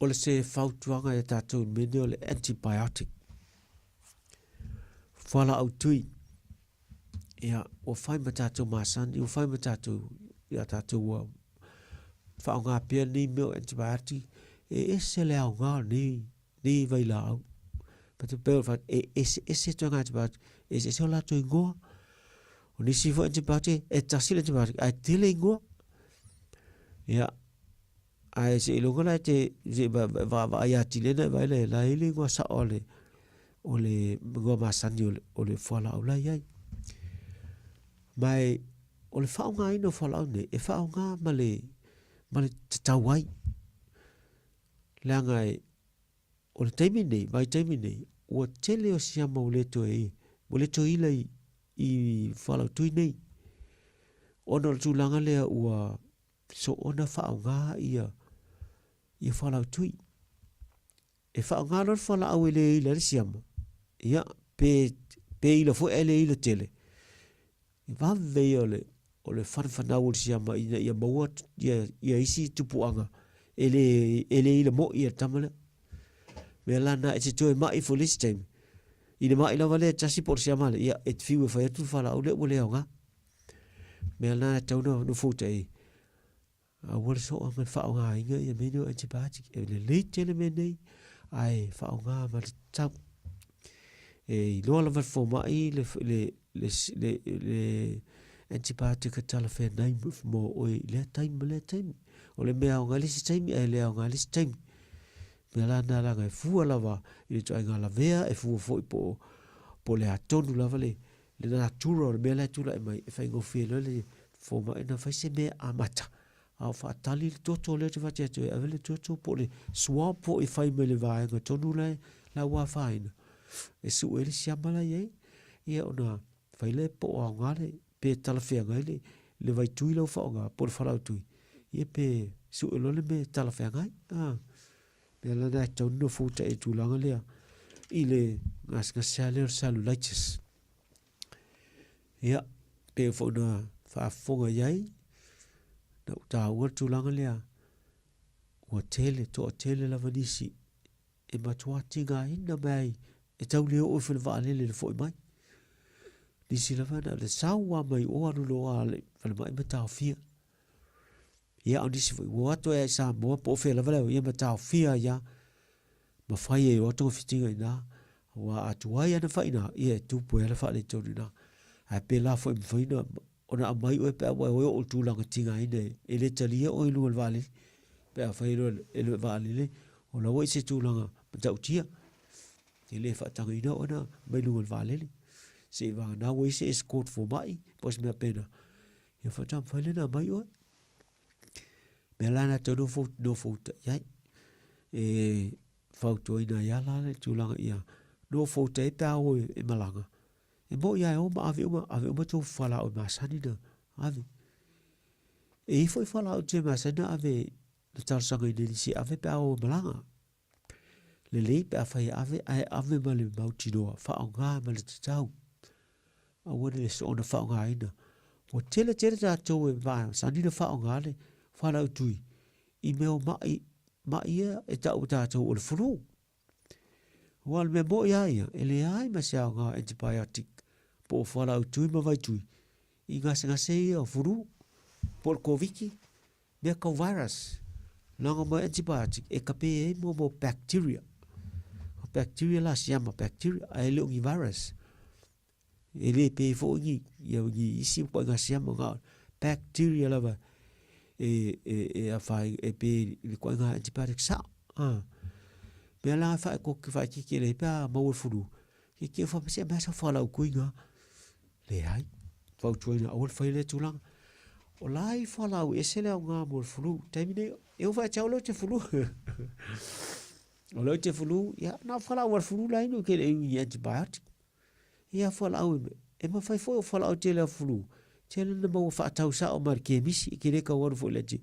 o le se fautuaga ia tātou i le mea nei o le antibiotic. Fualaau tui. Ia, ua fai ma tātou masani, ua fai ma tātou, ia tātou ua whaonga pea nei mea o antibiotic, e ese le aoga o nei, nei vailaau. Pa te peo, e ese, ese toi ngā antibiotic, ese ese o lātou ingoa. O nisi foi antibiotic, e tasi le antibiotic, ae tele ingoa. Ia, ae seiloga la e te, se vaavaai atili ai na e vaai la e la e le ingoa sao a le, o le igoa masani o le, o le fualaau la e i ai. Ma e, o le faaaogaina o fualaau nei, e faaaoga ma le, ma le tatau ai. Leaga e, o le taimi nei, vaitaimi nei, ua tele o siama ua le toe, ua le toe ila i, i fualaau tui nei. Ona o le tulaga lea ua soona faaaoga ia, ia fualaau tui. E faaaoga loa le fualaau e le ila ai le siama, ia, pe, pe ila foi ae le ila tele, e vave ia o le, o le fanafanau o le siama ina ia maua ia, ia isi tupuaga e le, e le ila moi le tama lea. Mea la na e te toe mai foi le isi taimi, i le mai lava lea e tasi po o le siama lea, ia, e te fiu e fai atu le fualaau lea ua le aoga. Mea la e tatau ona nofouta i ai, Aua le soa ma le faaaogaina ia mea nei o antibiotic. E lelei tele mea nei, ae faaaoga ma le tatau. E iloa lava e le fomai le, le, le, le, le antibiotic e talafeagai mo oe i lea taimi ma lea taimi. O le mea aoga i le isi taimi ae le aoga i le isi taimi. Mea la na leaga e fua lava i le ituaiga lavea, e fua foi po o, po o le a tonu lava le, le natura o le mea la e tulai mai, e faigofie loa le fomai ona fai se mea amata, a o faatali le toto lea ou te fati atu ai, ave le toto po o le swab foi e fai mai le vaega tonu la, la ua afaina, e sue ai le siama la e i ai, ia ona fai lea po o aoga le, pe talafeagai le, le vaitui la ua faaaoga po o le falautui, ia pe sue loa le mea e talafeagai. Ah. Mea la lena e tatau ona nofoutai i le tulaga lea i le gasegase lava lea o le cellulitis. Ia, pei foi ona faafofoga i ai, na ou taua le tulaga lea, ua tele, toatele lava nisi e matua tigaina mai ai, e tau le oo ifo i le vaalele i le foi mai. Nisi lava na o le sau lava mai o alu loa i le falemai ma taofia. Ia, a o nisi foi, ua o atu ai i Samoa po o fea lava le ia ma taofia ai lava, ma fai ai loa togafitiga i ina. Aua a tuai ana fai i ina, ia e tupu ai lava le faaletonu i ina. Ae pēlā foi e mafai ona, ona aumai oe pe a ua e oo i le tulaga tigaina e le talia oe i luga o le vaalele. Pe afai loa e le vaalele, o la ua i se tulaga matautia. E le faatagaina oe na aumai luga o le vaalele. Seiavagana ua i ai se escort fomai po o se mea faapena, Ia faatoa mafai lea ona aumai oe. Mea la na tau nofo, nofouta i ai. E fautuaina ai lava la le tulaga ia nofouta ai pe a o e malaga. E moni lava e o ma ave uma, ave uma tou fualaau masani na ave. E i ai foi fualaau tele masani na ave na talosagaina e nisi e ave pe a o e malaga. Lelei pe afai e ave, ae ave ma le mautinoa, faaaoga ma le tatau. Aua ne i soona faaaogaina. Ua tele tele tatou e masani ona faaaoga le fualaau tui i mea o mai, mai ia e tau e tatou o le flu. Aua o le mea moi lava ia, e leai ma se aoga o antibiotic po o fualaau tui ma vaitui i gasegase ia o flu po o le Koviti Mea kau virus, leaga mo antibiotic e kape ai mo mo bacteria. O bacteria la siama bacteria ae le o ni virus. E le pe foi ni ia ni isi ituaiga siama na o bacteria lava e e e afaina e pe i le ituaiga antibiotic sao. Ah. Mea la e whaekeke lei pe a maua le fulu. Ke ke whapese mea sa whalau kuinga. Leai, fautuaina aua le fai lea tulaga. O la i whalau ese le aoga mo le fulu. Taimi nei, e o whae leo te fulu. o leo te fulu, ia, na whalau al fulu la inu ke le i antibiotic. Ia whalau e, e mawhai foi o whalau te lea fulu. Te le na maua whaatau sao ma le kemisi, ke le kau aru foi le ti.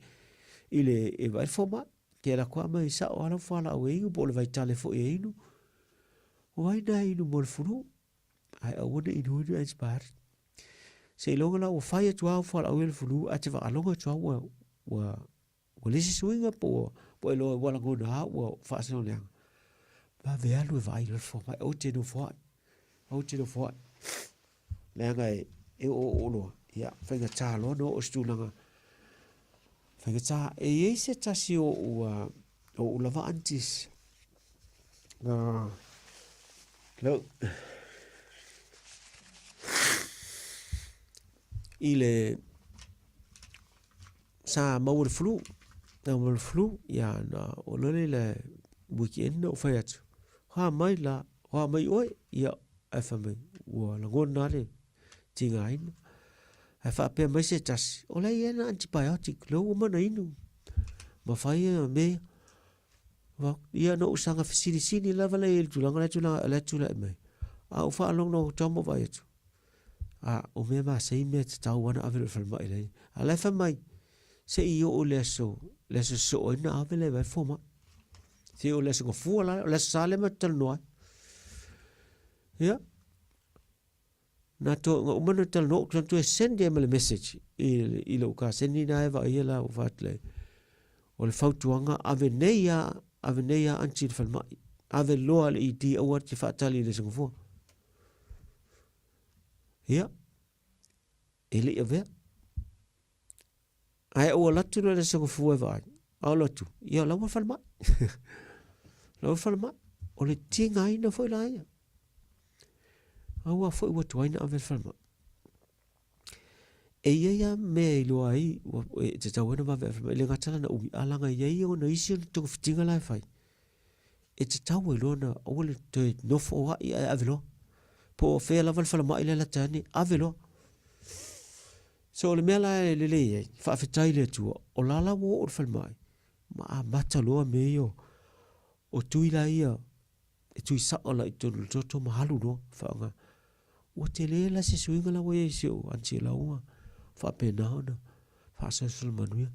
I le, e vai foma, ke la koa mai sao ala whalau e inu, po le vaitale foi e inu. O ai nā inu mo le fulu. Ae aua ne i inuinu antibiotic. Seiloga la ua fai atu lava au fualaau ia i le flu ae te faalogo atu lava ua, ua, ua leai se suiga po ua, po e iloa ua lagona lava ua faasino leaga. Vave alu e vaai loa le fomai, aua te nofo ai, aua te nofo ai. Leaga e, e oooo loa, ia, faigata loa ona oo i se tulaga faigata. E i ai se tasi o ou, o ou lava aunties, lau, i le, sa maua le flu, na maua le flu, ia na oo loa lea i le weekend na ou fai atu, ha mai la. O a mai oe, ia, ae fai mai, ua lagona le tigaina. Ae faapea mai se tasi, o la e i ai ana antibiotic, lea ua uma ona inu, ma fai ia mea ia. Ia na ou saga fesilisili lava lea i le tulaga lea tulaga, lea tulai mai. A ou faalogo atu lava ma vaai atu, a, o mea masei mea e tatau lava ona ave loa i le falemai la e i ai. A o la e fai mai, se i oo i le aso, le aso sosoo ai ona ave lea e vaai le fomai. Se i oo i le aso Gafua la, o le Aso Sa lea matou te talanoa ai. Ia, na to, na uma ona talanoa ou toe send ai ma le message i, i lou kaseni na e vaaia la ua fai atu lea, o le fautuaga ave nei a, ave nei a aunty i le falemai. Ave loa i le ED aua te faatali i le Aso Gafua. Ia, e le i avea. Ae ou alu atu loa i le Aso Gafua e vaai, a ou alu atu, ia o la ua i le falemai. O la ua i le falemai. O le tigaina foi la ia. Aua foi ua tuai ona ave i le falemai. E i ai lava mea e iloa ai e tatau ai ona vave ave i le falemai, e le gata la ona umi, ae leaga e i ai ona isi ona togafitiga la e fai, e tatau ai loa ona aua le toe nofo ai ae ave loa. Po o fea lava le falemai la e lata ane, ave loa. So o le mea la e lelei ai, faafetai i le Atua, o la la ua oo i le falemai, ma amata loa mea ia o tui la ia e tui sao la i totonu o le toto ma alu loa faaaoga. Ua tele la se suiga la ua i ai i si ou aunty la ua faapena ona faasolosolo manuia.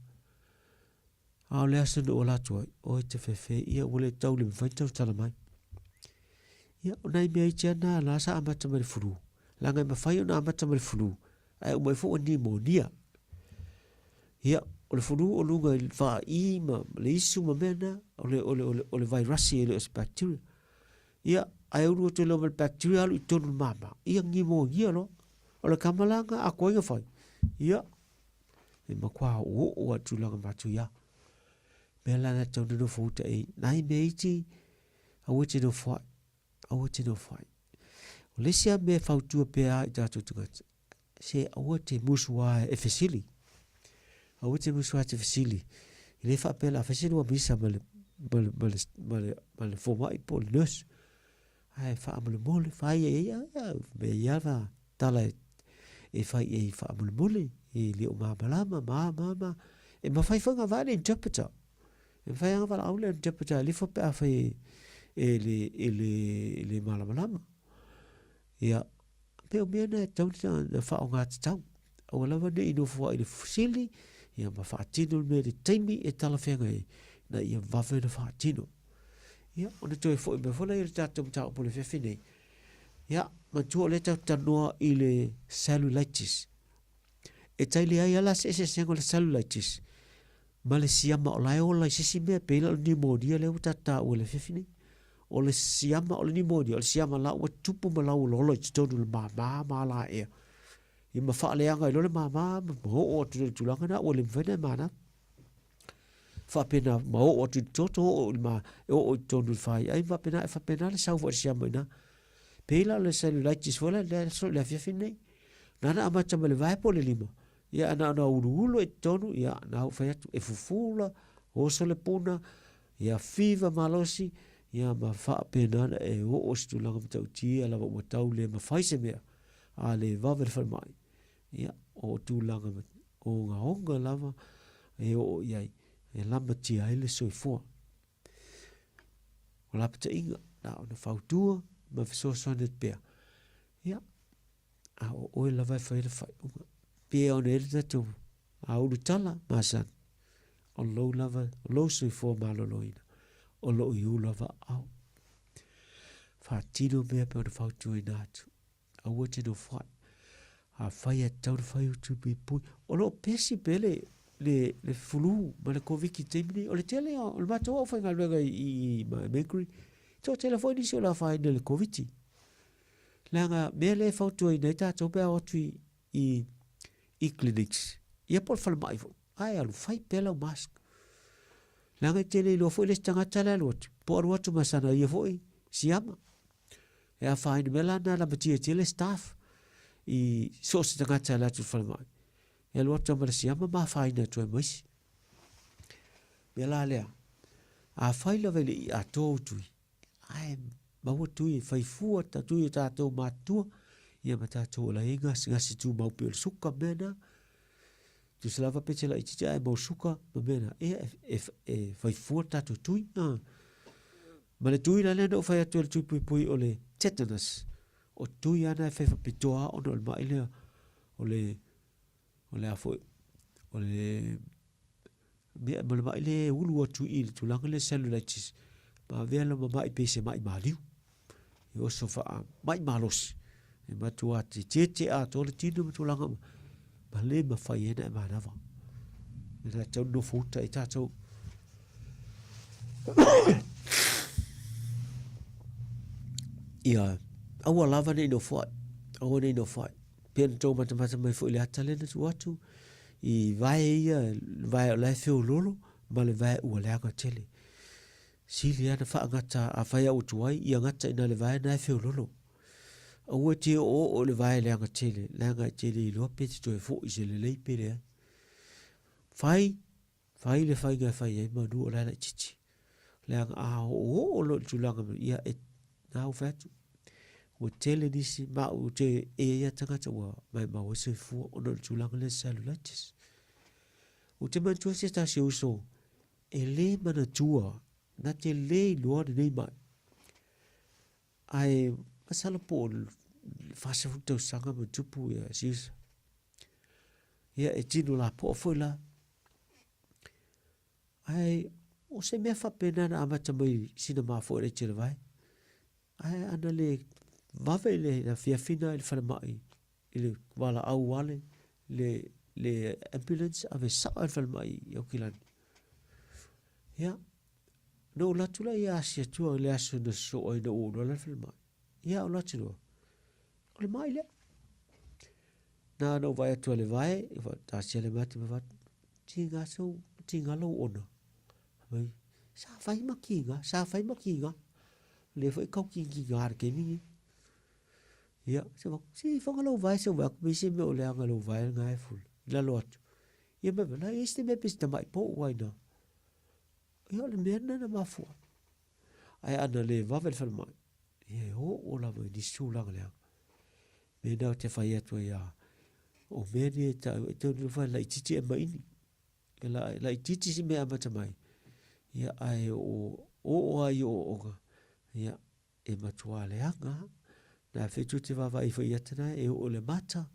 A o le aso na ou ala atu ai, oi te fefe, ia ua le tau le mafai ona tautala mai. Ia, o nai mea iti lava na la sa amata mai le flu. Leaga e mafai ona amata mai le flu, ae uma ifo ua nimonia. Ia, o le flu o luga i le faai ma le isu ma mea na, o le, o le, o le, o le vairasi e le o se bacteria. Ia, ae ulu atu loa ma le bacteria alu i totonu o le mama, ia nimonia loa. O le kama la na a koe na fai, ia, e matua oooo lava i le tulaga matuia. Mea la na tatau ona nofo uta i ai, nai mea iti, aua e te nofo ai, aua e te nofo ai. O le isi lava mea e fautua pea i tatou tagata, se aua te musu lava e fesili. Aua te musu lava e te fesili. E le faapea o le a fai se lua misa ma le, ma le, ma le, ma le, ma le fomai po o le nurse. Ae faamolemole, fai ai, ai, ai, mea ia lava tala e, e fai i ai faamolemole, e le o malamalama, ma, ma, ma. E mafai foi ona vaai le interpreter. E mafai ona valaau le interpreter e lifo pe afai e, e le, e le, e le malamalama. Ia, pei o mea na e tatau ona faaaoga tatau. Aua lava ne i nofo ai i le fesili, ia ma faatino le mea i le taimi e talafeagai ai, ina ia vave ona faatino. Ia, ona toe foi mai foi lea i le tatou mataupu o le afiafi nei. Ia, manatua o lea tatou te talanoa i le cellulitis. E tai leai lava la se eseesega o le cellulitis ma le siama o la e ola i se isi mea, pei la o le pneumonia lea ua tatou taua i le afiafi nei. O le siama, o le pneumonia, o le siama la ua tupu ma lauoloolo i totonu o le mama ma alaea. Ia ma faaleaga ai loa le mama ma oo atu i le tulaga lena ua le mafai ona e manatu. Faapena ma oo atu i le toto, oo i le ma, e oo i totonu i le faiai, faapena, e faapena le sau foi o le siama i ina. Pei la o le cellulitis foi la le aso le afiafi lenei. Na ona amata mai le vae po o le lima, ia na ona uluulu i totonu, ia na ou fai atu, e fufula, oso le puna, ia fiva malosi, ia ma faapena ona e oo i se tulaga matautia lava ua tau le mafai se mea, a le vave le falemai, ia, o tulaga ogaoga lava e oo i ai, e lamatia ai le soifua. O lapataiga, na ona fautua ma fesoasoani atu pea, ia, a o oe lava e fai le faaiuga. Pe ona i ai le tatou aulu tala masani, o lou lava, o lou soifua maloloina, o lou iu lava aao. Faatino mea pe ona fautuaina atu. Aua e te nofo ai. Afai e tatau ona fai utu puipui. O lo o pesi pea le, le, le flu ma le Koviti i le taimi nei. O le tele o le matou aufaigaluega i, i, i Mercury, toatele foi nisi o le afaina i le Koviti. Leaga mea lea e fautuaina ai tatou pe a o atu i, i, i clinics, ia po o le falemai foi, ae alu fai pea lau mask. Leaga e te le iloa foi le isi tagata la e alu atu, po o alu atu ma sana ia foi siama. E afaina mea la na lamatia tele staff i so o se tagata e alu atu i le falemai. E alu atu ma le siama ma afaina atu ai ma isi. Mea la lea, afai lava e le i atoa ou tui, ae maua tui e fai fua ta tui o tātou mātua, ia ma tātou o la i ai gasegase tumau pei o le suka ma mea na. Tusa lava pe te laitiiti ae mau suka ma mea na, ia e, e, e fai fua le tātou tui. Ah. Ma le tui la lea na ou fai atu e le tui puipui o le tetanus. O tui ana e fai whapitoa ona o le mai lea o le o le a foi o le mea ma le mai le ulu atu i le tulaga lea cellulitis ma avea le mama'i pei se ma'i maliu e oso faa ma'i malosi e matua te tietie atoa le tino ma tulaga uma ma le mafai ai ona e manava. E la tau nofo uta i tātou. Ia, aua lava nei nofo ai, aua nei nofo ai. Pea na tau matamata mai foi le ata lea na tuu atu, i vae ia, vae o la e feololo, ma le vae ua leaga tele. Sili lava na faagata, afai lava ua tuai, ia gata i na le vae na e feololo. Aua e te oooo i le vae leaga tele, leaga e te le iloa pe te toe foi se lelei pe leai. Fai, fai le faiga e fai ai manu o la e laitiiti. Leaga a oooo loa i le tulaga mea, ia e, na ua fai atu, ua tele nisi ma ua te e ia tagata ua maumau ai soifua ona o le tulaga lea cellulitis. Ou te manatua se tasi o uso e le manatua, na te le iloa lenei mai. Ae masalo po o le 40 tausaga ma tupu ia si uso. Ia e tino lapoa foi la. Ae o se mea faapena na amata mai sina mafoe laiti o le vae. Ae ana le vave i le afiafi na i le falemai i le valaau a le, le, le ambulance ave sao i le falemai i Aukilani. Ia, na ou alu atu lea ia asi atu i le aso na sosoo ai na ou oo loa la i le falemai. Ia, ou alu atu loa, o le mai lea. Na ona ou vaai atu i le vae, taatia le mata ma fai atu, tiga sou, tiga lou ona. Fai mai, sa fai ma kiga, sa fai ma kiga. O lea foi e tau kigiga i le taimi lenei. Ia, se fai atu, se i fana lou vae se i ou vaai atu pe i ai se mea o leaga i lou vae lena e fula, i lalo atu. Ia ma fai mai, e i ai se mea pei se tamai pou lava i ina. Ia o le mea lena na mafua ai. Ae ana le vave le falemai, ia e oo lava i nisi tulaga leaga. Mea na ou te fai atu ai a, o mea nei e tau, e tau fai laitiiti e maini. E la, laitiiti si mea amata mai, ia ae o oo ai ooooga, ia E matua leaga. Na whetu te vaavaai foi i ata na e oo le mata,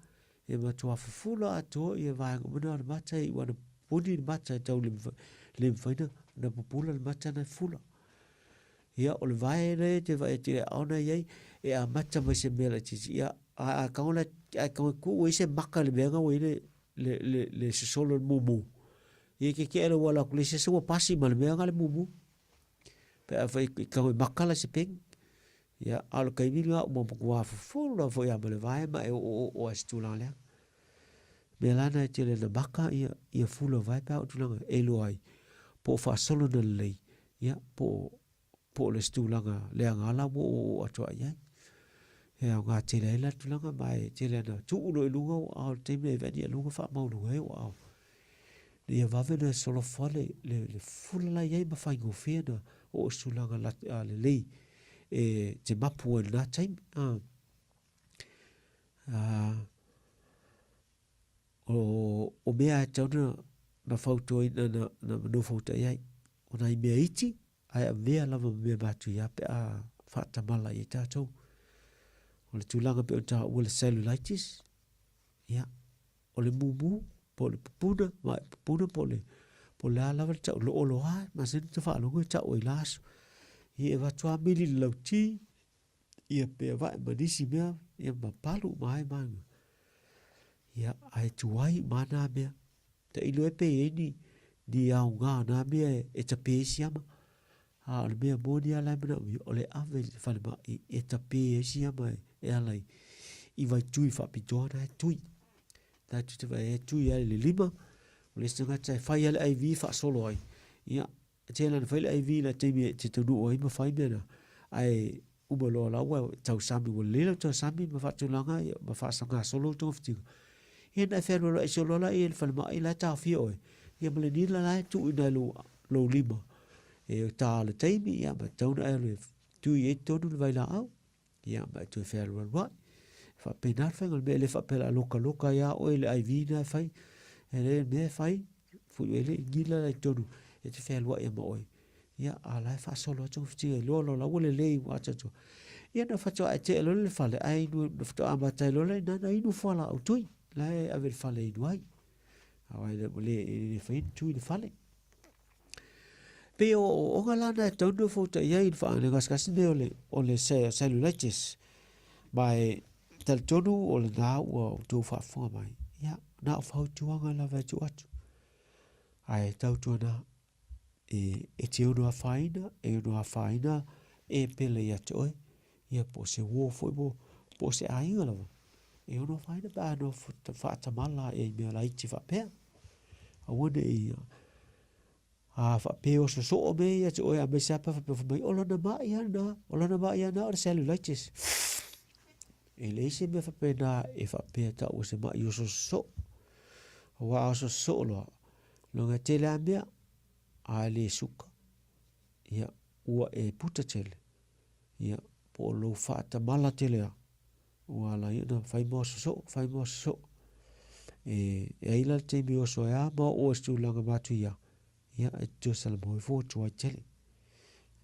e matua fufula atoa ia vaega uma na o le mata e iu ana puni le mata e tau le le mawhai na, na pupula le mata na e fula. Ia, o le vae lea te vaai atu i le aao na i ai, e amata mai se mea laitiiti. Ia, a, a tago la, a tago e tuu ai se maka i le mea na ua i ai le, le, le, le sosolo le mumu. Ia, e keke'e lau ala atu le isi aso ua pasi ma le mea na le mumu. Pe afai i tago i maka la se peni. Ia, a o le taimi lena ua matua fufulu lava foi ia ma le vae ma e oooo lava i se tulaga leaga. Mea la na e tele na maka ia, ia fula vae pe a oo i tulaga e iloa ai po o faasolo na lelei, ia, po o, po o le isi tulaga leaga la ua oooo atu ai i ai. E aoga tele ai la le tulaga ma e tele ana tuu loa i luga o aao i le taimi e vani i luga faamaualuga ai ou aao. Ina ia vave ona solofa le, le, le fula la i ai ma faigofie ona oo i se tulaga la, a, lelei e te mapu ai i lena taimi. A, a, o, o mea e tatau ona na fautuaina na, na nofoutai ai. O nai mea iti, ae avea lava ma mea matuia pe a faatamala i ai tatou. O le tulaga pei ona taua le cellulitis, ia, o le mumu, po o le pupuna, ma'i pupuna po o le, po o le a lava le tau lo'oloa, masani ona faalogo e tau ai la aso. Ia e avatu lava mili i le lauti, ia pe avae ma nisi mea, ia ma palu uma ai ma. Ia, ae tuai uma lava na mea. Tailo ai pe i ai ni, ni aoga o na mea e, e tape ai siama. A o le mea moni lava la e manaomia, o le ave i le falemai e tape ai siama e, e ala i, i vaitui faapitoa na e tui. Na e tui te vaai e tui ai le lima, o le isi tagata e fai lava le IV faasolo ai. Ia, E tele ana fai le IV i le taimi e te taunuu ai ma fai mea na. Ae uma loa la ua tausami, ua lelei lau tausami ma faatulaga ma faagasolo lau togafitiga. Ia na e fealualuai solo la i le falemai la e taofia oe. Ia ma le nila la e tuu ina i lou, lou lima. E ta le taimi, ia ma tatau ona e alu e. tui ai tonu le vailaau, ia ma e toe fealualuai. E faapena le faiga o le mea, e le faapea o le a lokaloka ai lava oe i le IV lena e fai. E leai o le mea e fai, fui oe le inila la i totonu e te fealuai ai ma oe. Ia, a o la e faasolo atu togafitiga iloa loa la ua lelei ua atoatoa. Ia ona faatoa e tea loa lea i le fale, ae inu, ona faatoa amata ai loa lea i ina ona inu fualaau tui, la e ave i le fale e inu ai. Aua e le, e le faia ni tui i le fale. Pei o ooooga la na e tatau ona nofouta i ai i le gasegase lenei o le, o le cellulitis. Ma e talitonu o lena ua outou faafofoga mai, ia, na o fautuaga lava e tuu atu. Ae tautuana e, e te ono afaina, e ono afaina e pele ia te oe, ia po o se uo foi po, po o se aiga lava. E ono afaina pe a nofo faatamala i mea laiti faapea. Aua ne i a faapea oso soo mea ia te oe aemaise lava pe a faapea fai mai o lana mai lava lena, o lana mai lava lena o le cellulitis. E leai se mea faapena e faapea e tau o se mai oso soo. Aua a oso soo loa, loga e tele lava mea, a e le suka, ia, ua e puta tele, ia, po o lou faatamala tele lava, Ua ala ai ona fai ma oso soo, fai ma oso soo. E, e ai la le taimi oso ai a ma oo i se tulaga matuia, ia, e tutusa la mau ifo tuai tele.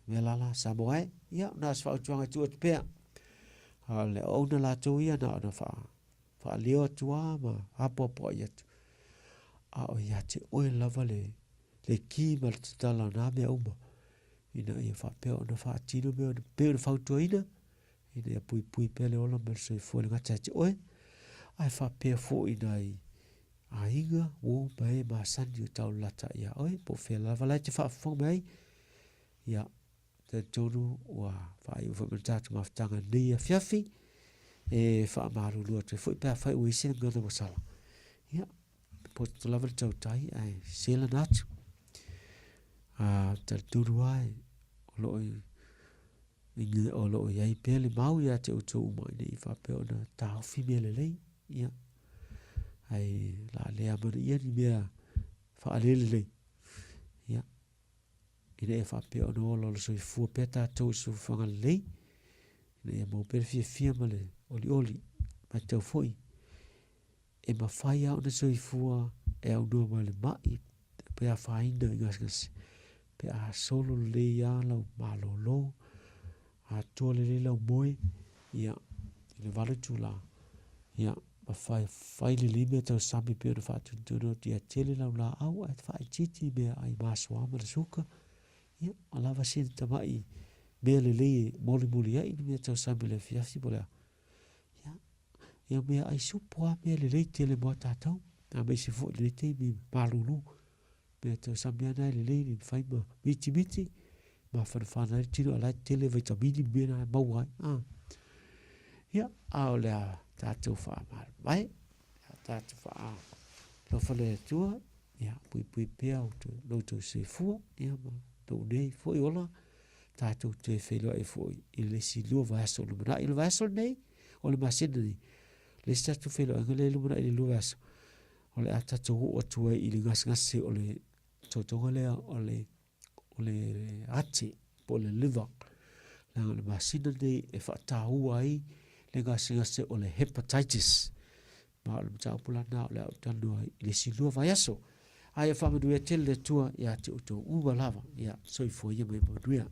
Mea la la, Samoa e, ia, na o se fautuaga e tuu atu pea. A o le auauna latou ia na ona wha, whaaleo atu a ma apoapoai atu. A o ia te oe lava le, le ki ma le tatala o nā mea uma. Ina ia whaapea ona whaatino mea ona pei ona fautuaina, ina ia puipui pea le ola ma le soifua i le gata ia te oe, ae faapea foi i nai aiga, uo ma e masani o taulalata ia oe, po o fea lava la e te faafofoga mai ai, ia, talitonu ua faaiu foi ma le tatou mafutaga i lenei afiafi, e faamalulu atu ai foi pe afai ua i ai se gagana ua sala. Ia, poto lava le tautai ae sese lana atu. A, talitonu lava o lo o o lo o i ai pea le mau ia te outou uma ina ia faapea ona taofi mea lelei, ia. Ae o le a le amanaia ni mea faalelelei, ia, ina ia faapea ona olaola soifua pea tatou i se soifuaga lelei, ina ia maua pea le fiafia ma le olioli. Matau foi, e mafai lava ona soifua e aunoa ma le mai pe afaina i gasegase pe a solo lelei lava lau malolo, atoa lelei lau moe, ia, i le 8 itula, ia, ma fai, fai lelei mea tausami pei ona faatonutonu atu ia tele lau laau ae faaitiiti meaai masoa ma le suka, ia, a lava sina tamai mea lelei e molimoli ai ni mea tausami i le afiafi po o le a. Ia, ia meaai supo lava mea lelei tele mo a tatou, aemaise foi i lenei taimi malulu. Mea tausami lava na e lelei le fai ma mitimiti, mafanafana ai le tino a o la e tele vaitamini ma mea na e maua ai. A. Ia, a o le a tatou faamavae, a tatou faalofa le Atua, ia puipui pea lo outou soifua, ia ma lou nei foi ola, tatou toe feiloai foi i le isi lua vaiaso o lumanai. O le vaiaso lenei, o le masina nei, le isi tatou feiloaiga lea e lumanai i le lua vaiaso, o le a tatou oo atu ai i le gasegase o le totoga lea o le, o le ati po o le liver. Leaga o le masina lenei e faataua ai le gasegase o le hepatitis. Ma o le mataupu la lena o le a ou talanoa ai i le isi lua vaiaso. Ae ia faamanuia tele le Atua ia te outou uma lava. Ia soifua ia ma ia manuia.